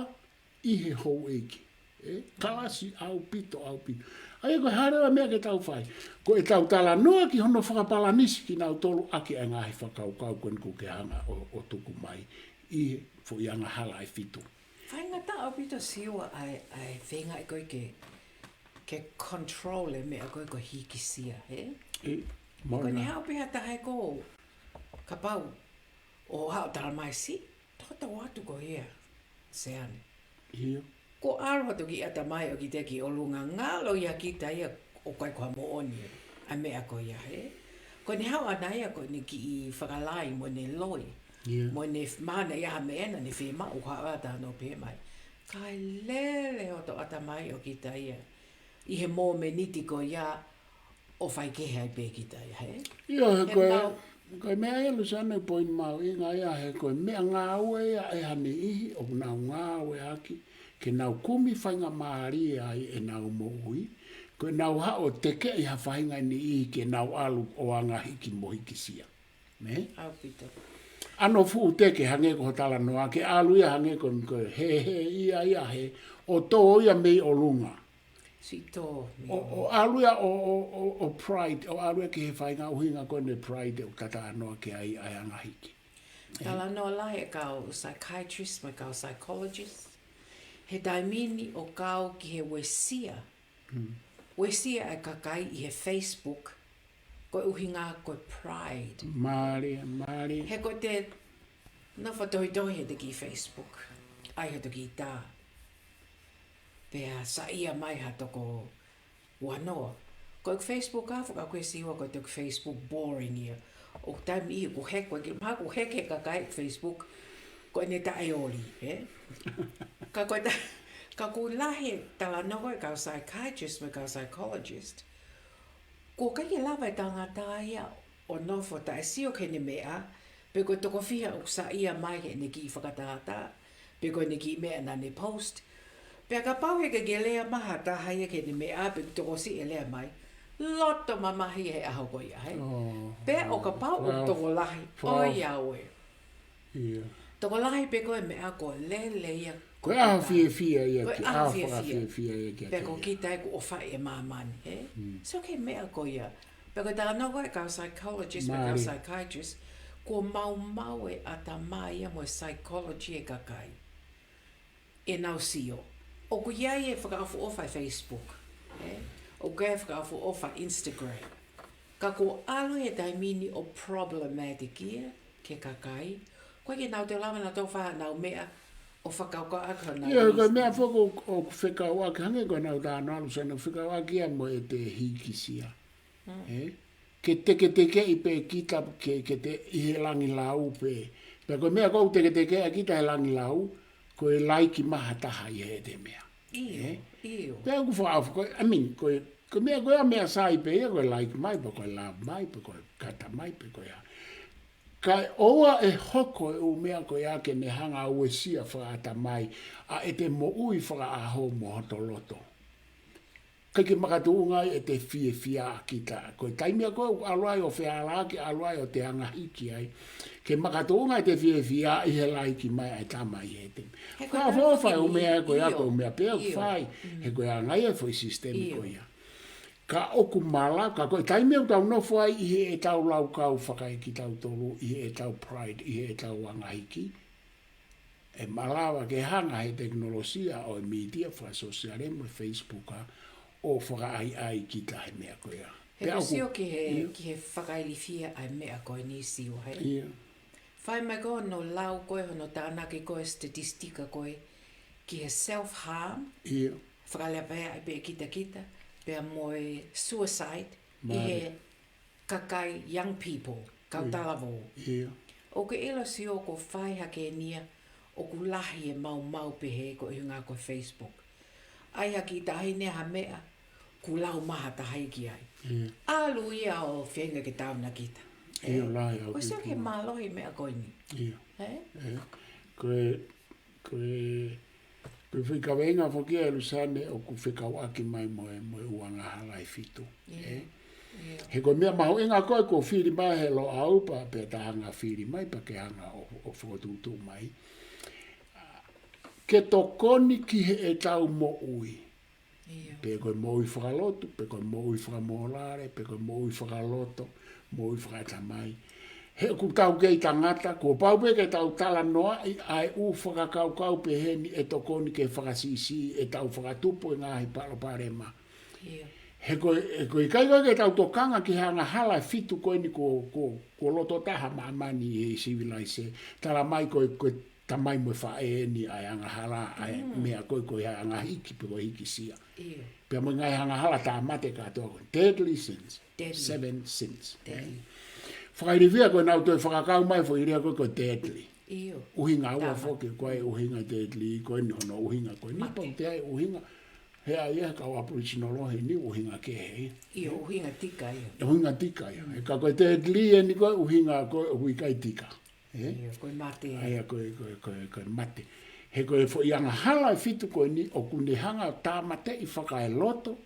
ʻi he houʻeiki. ʻE, kalasi ʻaupito, ʻaupito. ʻA ia ko e hā leva e meʻa ke tau fai. Ko e tau talanoa ki hono fakapalanisi kinautolu ʻaki ʻa e ngaahi fakakaukau ko eni ʻoku ke hanga ʻo, ʻo tuku mai ʻi he foʻi angahala ʻe fitu. Faingataʻa ʻaupito Siua ʻa e, ʻa e feinga ʻe koe ke, ke control e meʻa ko ē ko e hikisia, ē? ʻE, Ko eni mauna. Haʻu pē ha taha ē ko kapau ʻo haʻu ʻo tala mai si, toko tau atu ko ia, Seane. ʻIo. Ko ʻalu atu ki ʻatamai ʻo kita ki ʻolunga ngalo ia kita ia ʻoku ʻikai ko ha moʻoni ʻa e meʻa ko ia, ē? Ko eni haʻu ʻana ia ko eni kiʻi fakalai mo ʻene loi. ʻIo. Mo ʻene f-, mahalo ia ha meʻa naʻa ne fiemaʻu ha ʻata no pē mai. Kae lele hoto ʻatamai ʻo kita ia. ʻI he mōmeniti ko ia ʻo fai kehe ai pē kita ia, hē? ʻIo, he He ko e, mau- ko e meʻa ia Luseane point mahuʻinga ia he ko e meʻangāue ia ʻe ha niʻihi ʻoku nau ngāueʻaki ke nau kumi faingamālie ai ʻenau moʻui, ko ʻenau haʻu ʻo tekeʻi ha faʻahinga niʻihi ke nau ʻalu ʻo anga hiki mo hikisia. Nē? ʻAupito. ʻAno fuʻu teke hangē ko hoʻo talanoa ke ʻalu ia hangē ko, ko e hē, hē ia ia he ʻo tō ia mei ʻolunga. Sito, ʻO, ʻo ʻalu ia ʻo, ʻo, ʻo, ʻo pride, ʻo ʻalu ia ki he faʻahinga ʻuhinga ko eni pride ʻoku talanoa ki ai ʻa e anga hiki. Talanoa lahi e kau psychiatrist mo e kau psychologist. He taimi ni ʻoku kau ki he uesia. Hmm. Uesia e kakai ʻi he Facebook, ko e ʻuhinga ko e pride. Mālie, mālie. He ko ʻete nofo tohitohi he te ki Facebook. ʻAi he te ki tā. Pea saiʻia mai ha toko ua noa. Ko e Facebook ʻa e fakakuesi ua ko e te Facebook boring ia. ʻOku taimi ʻe ʻoku heke, ko e kiʻi mahalo ʻoku heke e kakai Facebook, ko ʻene taʻeoli, ē? Ka ko e ta-, ka ʻoku lahi e talanoa ko e kau psychiatrist mo e kau psychologist. Ko e ʻikai ke lava e tangata ia ʻo nofo taʻesio ki heʻene meʻa, pe ko e toko fiha ʻoku saiʻia mai heʻene kiʻi fakatātā, pe ko ʻene kiʻi meʻa naʻa ne post. Pea kapau he ʻikai ke lea mai ha taha ia ki heʻene meʻa, pe tokosiʻi e lea mai, loto mamahi he ʻaho ko ia, hē? Oh, Pea ʻo kapau ʻoku wow. tokolahi, Wow. ʻoiauē. ʻIo. Tokolahi pē ko e meʻa ko e lele ia. Ko e ʻaho fiefia ia Ko e ki, ʻaho ʻaho fiefia. fakafiefia ia ki Pea ko kita ē kuo ʻofaʻi e māmani, hē? Mm. So ko e meʻa ko ia. Pea ko e talanoa ko e kau psychologist, mo e kau Mālie. psychiatrist, kuo maumau e ʻatamai ia mo e psychology e kakai. ʻEnau sio. ʻOku ʻi ai e fakaʻofoʻofa e Facebook, ē? ʻOku ʻi ai e fakaʻofoʻofa Instagram. Ka kuo ʻalu he taimi ni ʻo problematic ia ki he kakai. Ko e ke nau te lava nautolu ʻo fai haʻanau meʻa ʻo fakakaukauʻaki honau ʻIo, ko e meʻa foki ʻoku, ʻoku fekauʻaki hangē ko ʻenau talanoa Luseane ʻoku fekauʻaki ia mo ʻete hikisia. Mm. Ē? Ke teketekeʻi pē kita ke, ke te ʻi he langilau pē. Pea ko e meʻa ʻoku teketekeʻi kita he langilau, ko e laiki mai ha taha ʻi heʻete meʻa. ʻIo, Ē? ʻio. Pea ʻoku fakaʻofa, ko e, I mean, ko e, ko e meʻa ko e meʻa sai pē ia, ko e like mai, pe ko e love mai, pe ko e kata mai, pe ko e hā. Kae ʻoua ʻe hoko e ʻū meʻa ko ia ke ne hanga ʻo uesia fakaʻatamai ʻa ʻete moʻui fakaʻaho mo hoto loto. ʻIkai ke makatuʻunga ai ʻete fiefia ʻa kita. Ko e taimi ia ko ē ʻoku ʻalu ai ʻo fealaaki, ʻalu ai ʻo te anga hiki ai. Ke makatuʻunga ʻete fiefia ʻi he laiki mai ʻa e tama ʻi heʻete. He ko e Ka fo fai ʻū meʻa ko ia ʻio. ko e meʻa pē ʻoku ʻIo. fai. Mm. He ko e anga ia e foʻi sisitemi ʻIo. ko ia. Ka ʻoku malava, ka ko e taimi ʻoku tau nofo ai ʻi heʻetau laukau fakaekitautolu, ʻi heʻetau pride, ʻi heʻetau anga hiki. ʻE malava ke hanga he tekinolosia ʻo e mītia fakasōsiale mo e Facebook ʻa ʻo fakaʻaiʻai kita he meʻa ko ia. He ʻoku sio ki he, ki he fakailifia ʻa e meʻa ko eni, sio he. Fai mai ko hono lau ko ē, hono tānaki ko ē, statistika ko ē, ki he self-harm, fakalevea ʻi pē kitakita, pea mo e suicide, ʻi he kakai young people, kau talavou. ʻOku ke ʻilo, sio, ko e fai hake eni ia, ʻoku lahi e maumau pehē ko e ʻuhinga ko e Facebook. ʻAi ha kiʻi taʻahine ha meʻa, kuo lau maha taha ia ki ai. ʻAlu ia ʻo feinga ke tānaki kita. Ko e sio ki he mālohi meʻa ko eni. Ko e, ko e fika veinga foki ia, Luseane, ʻoku fekauʻaki mai mo e, mo e ʻū angahala ʻe fitu. He ko e meʻa mahuʻinga ko ē kuo fili mai he Loʻau pea, pea ta hanga fili mai, pea ke hanga ʻo, ʻo fokotuʻutuʻu mai. Ke tokoni ki heʻetau moʻui. Pe ko e moʻui fakalotu, pe ko e moʻui fakamōlale, pe ko e moʻui fakaloto, moʻui fakaʻatamai. He ʻoku tau kei tangata, kuo pau pē ke tau talanoaʻi ʻa e ʻū fakakaukau pehē ni ʻe tokoni ke fakasiʻisiʻi ʻetau fakatupu e ngaahi palopalema. He ko e, he ko e ʻikai ko ē ke tau tokanga ki he angahala ʻe fitu ko eni kuo, kuo, kuo loto taha māmani he sivilaise. Tala mai ko e, ko e tamai mo e faʻē eni ʻa e angahala, ʻa e meʻa ko ē, ko e anga hiki pe ko e hikisia. Pea mo e ngaahi angahala tāmate kātoa ko ē. Deadly sins. Seven sins. Fakailifia ko ē naʻa nau toe fakakau mai foʻi lea ko ē ko e deadly. ʻUhinga ua foki, ko e ʻuhinga deadly, ko eni hono ʻuhinga ko eni, pau te ai ʻuhinga. He ʻa ia he kau Aboriginal ʻo he ni ʻuhinga kehe ia. ʻUhinga tika ia. ʻUhinga tika ia. He ka ko e deadly eni ko e ʻuhinga ko e ʻoku ʻikai tika. Ko e mate. ʻA ia ko e, ko e, ko e, ko e mate. He ko e foʻi angahala ʻe fitu ko eni ʻoku ne hanga tāmateʻi fakaeloto,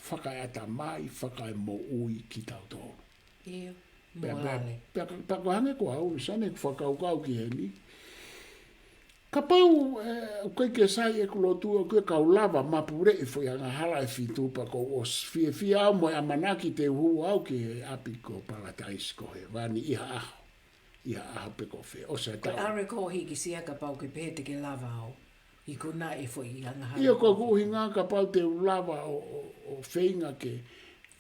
fakaeʻatamai, fakaemoʻui kitautolu. Pea, pea, pea ko e hangē ko au, Luseane, ʻeku fakakaukau ki heni. Kapau, ʻoku ʻikai ke sai ʻeku lotu, ʻoku ʻikai ke u lava mapuleʻi foʻi angahala ʻe fitu pea ko u ʻosi fiefia au mo e ʻamanaki te u hū au ki he ʻapi ko Palataisi ko Hēvani ʻi ha ʻaho. ʻI ha ʻaho pe ko fē, ʻosi e taʻu. ʻAre ko e hikisia kapau ke pehē te ke lava ʻo ikunaʻi e foʻi angahala. ʻIo, ko ʻeku ʻuhinga kapau te u lava ʻo, ʻo, ʻo feinga ke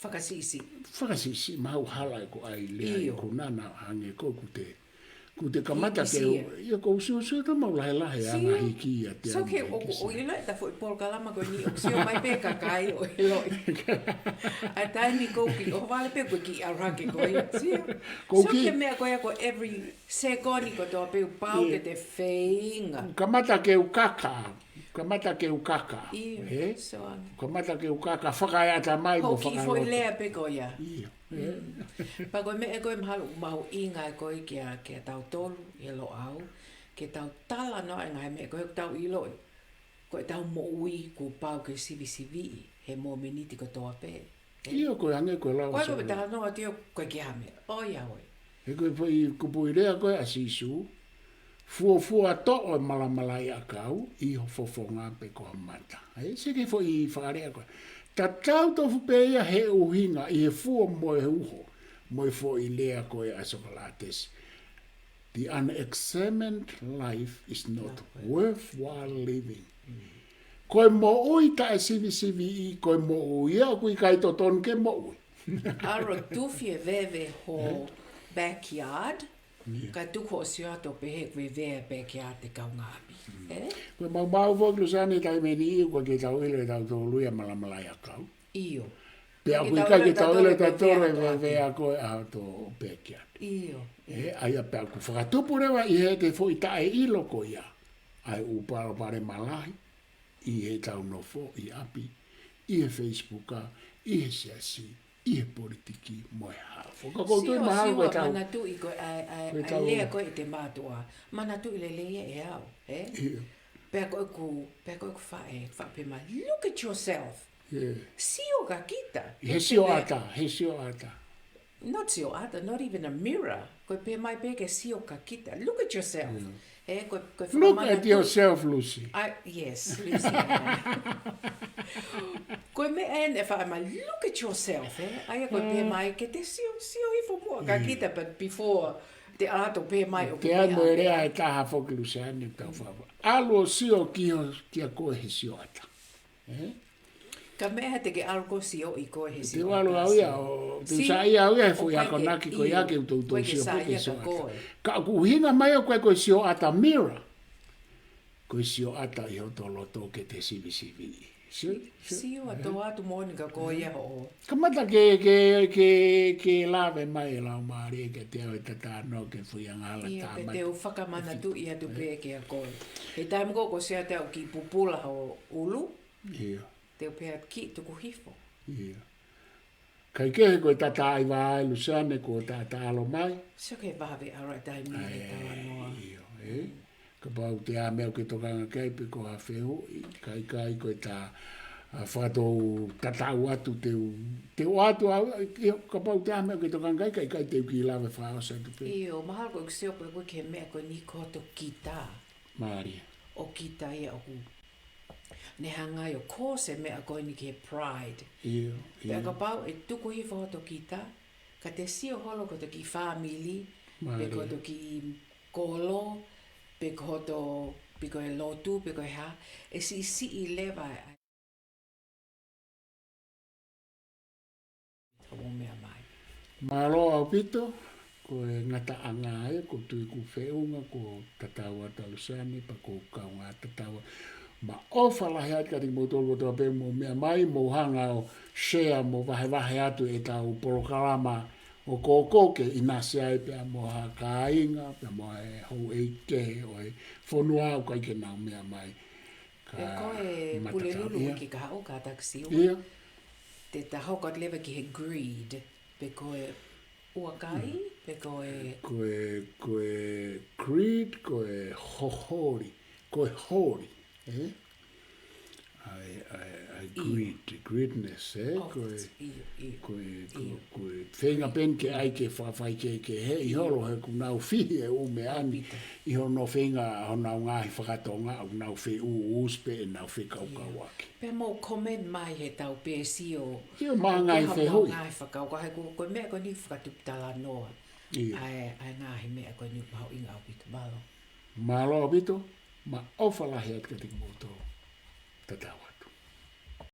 fakasiʻisiʻi. Fakasiʻisiʻi, mahalo hala ʻeku ʻai lea ʻi he konana hangē ko ʻeku te. ʻOku te kamata ke u, ʻio, ko u sio, sio ta mau lahe lahe anga hiki ia te anga hiki sia. So ke ʻoku ʻilo e ta foʻi polokalama ko eni ʻoku sio mai pē kakai ʻo ʻiloʻi. ʻA e taimi ko ki, ʻo vale pē ko ki arake ko ia. Sio. Ko ki. So ke meʻa ko ia ko every sekoni kotoa pē ʻoku pau ke te feinga. Kamata ke u kaka. Kamata ke u kaka. ʻIo, so anga. Kamata ke u kaka, fakaeʻatamai mo fakaeloto. Hoki foʻi lea pē ko ia. ʻIo. Pea ko e meʻa ko ē mahalo, mahuʻinga ko ē kia, kia tautolu, ʻi he Loʻau, ke tau talanoa e ngaahi meʻa ko ē ʻoku tau ʻiloʻi. Ko ʻetau moʻui kuo pau ke sivisiviʻi, he mōmeniti kotoa pē. ʻIo, ko e hangē ko e lau ʻa Sīsū. Ko e talanoa atu ia ko e ki ha meʻa. ʻOiauē. He ko e foʻi kupuʻi lea ko ē ʻa Sīsū, fuofua toʻo e malamalaʻiʻakau ʻi ho fofonga pe ko ha mata. ʻE, sio ki he foʻi fakalea ko ē. Tatau tofu pē ia he ʻuhinga ʻi he fuo mo e uho, mo e foʻi lea ko ē ʻa Sōkalātesi. The unexamined life is not worthwhile living. Ko e moʻui taʻesivisiviʻi, ko e moʻui ia ʻoku ʻikai totonu ke moʻui. ʻAlu ʻo tufi e veve ho backyard, kae tuku hoʻo sio atu ʻo pehē ʻoku veve e backyard e kaungāʻapi. Ko e maumau foki Luseane taimi ni ʻoku ʻikai ke tau ʻilo ʻe tautolu ia malamalaʻiʻakau. ʻIo. Pea ʻoku ʻikai ke tau ʻilo ʻe tautolu e veve ko ē ʻa hoto backyard. ʻIo. ʻE, ʻa ia pea ʻoku fakatupu leva ʻi heʻete foʻi taʻeʻilo ko ia. ʻA e ʻū palopalema lahi, ʻi heʻetau nofo ʻi ʻapi, ʻi he Facebook, ʻi he siasi, ʻi he politiki mo e hā fua. Ka ʻoku ou tui mahalo ko ʻetau manatuʻi ko ē ʻa e, ʻa e, ʻa e lea ko ē ʻa e mātuʻa. Manatuʻi lelei ʻe au, ē? ʻIo. Pea ko ʻeku, pea ko ʻeku faʻē, faʻē pē mai, look at yourself. Sio kia kita. He sioʻata, he sioʻata. Not sioʻata, not even a mirror. Ko e pehē mai pē ke sio kia kita. Look at yourself. He ko, ko e fakamana. Look at yourself, Lucy. I, yes, Lucy. Ko e meʻa eni ʻe faʻē mai, look at yourself, ē? ʻA ia ko e pehē mai ke te sio, sio hifo muʻa kia kita, but before te ʻalu atu ʻo pehē mai ʻoku te ai mo e lea ʻe taha foki Luseane tau fafa. ʻAlu ʻo sio ki ho, kia koe he sioʻata. Ē? Ka meʻa ha te ke ʻalu ko e sioʻi koe he Te u ʻalu au ia, ʻo te u saiʻia au ia he foʻi akonaki ko ia ke u toutou sio pē ki he sioʻata. Ka ʻoku ʻuhinga mai ʻoku ʻikai ko e sioʻata mira. Ko e sioʻata ʻi hoto loto ke te sivisiviʻi. Sio, sio. Sio atu moʻoni ka ko ia hoʻo. Kamata ke, ke, ke, ke lave mai e laumālie kiate au e tatano ke foʻi angahala. Ia, pe te u fakamanatuʻi atu pē kiate koe. He taimi ko ē ko e sioʻata ʻoku kiʻi pupula ho ʻulu. Ia. Te u pehē kiʻi tuku hifo. Ia. Kaikehe ko e tataʻi vā ʻa Luseane ko e tataʻalo mai. Sio ke vave ʻalu ʻa e taimi he talanoa. Io, ē. Kapau te ʻi ai ha meʻa ʻoku ke tokanga ki ai pe ko ha fehuʻi, ka ʻikai ko e ta, a, fakatou tatau atu te u, te u ʻoatu au, io, kapau te ʻi ai ha meʻa ʻoku ke tokanga ki ai, ka ʻikai te u kiʻi lave fakaʻosi atu pē. Io, mahalo ko e sio pē ko e ki he meʻa ko eni ko hoto kita. Mālie. ʻO kita ia ʻoku ne hanga ʻo cause e meʻa ko eni ki he pride. Io, io. Pea kapau ʻe tuku hifo hoto kita, ka te sio holo ki hoto kiʻi fāmili, pe ko hoto kiʻi kolo, pe ko hoto, pe ko e lotu, pe ko e hā, ʻe siʻisiʻi leva ʻa e Ka mou meʻa mai. Mālō ʻaupito, ko e ngataʻanga ia, ko e tui ʻoku feʻunga, ko e tatau atu ʻa Luseane, pea ko e kaungā tatau. Mo e ʻofa lahi atu kiate kimoutolu kotoa pē mou meʻa mai, mou hanga ʻo share, mo vahevahe atu ʻetau polokalama ʻo kōkō ke ʻinasi ai pea mo ha kāinga, pea mo e houʻeiki kehe ʻo e fonua ʻoku ʻikai ke nau meʻa mai. Ka Pea ko e matatau, Pulelulu ia. Ki ka haʻu ka takisi ua. Ia. Te ta hoko atu leva ki he greed, pe ko e ʻuakai, pe ko e Ko e, ko e greed, ko e hoholi, ko e holi, ē? ʻA e, ʻa e, ʻa e greed, greedness, ē? Ko e, ʻIo, ʻio. Ko e, ko, ʻIo. Ko e feinga pē eni ke ʻai ke fakafaikehekeheʻi holo he ʻoku nau fihi e ʻū meʻa ni. ʻAupito. ʻI hono feinga honau ngaahi fakatonga ʻoku nau feʻuusi pē ʻenau fekaukauʻaki. Pea mou comment mai he tau pēsi ʻo ʻIo, mo e ngaahi fehuʻi. Ngaahi fakaukau, he ko, ko e meʻa ko eni fakatupu talanoa. ʻIo. ʻA e, ʻa e ngaahi meʻa ko eni mahuʻinga ʻaupito, mālō. Mālō ʻaupito, mo e ʻofa lahi atu kiate kimoutolu. Tatau.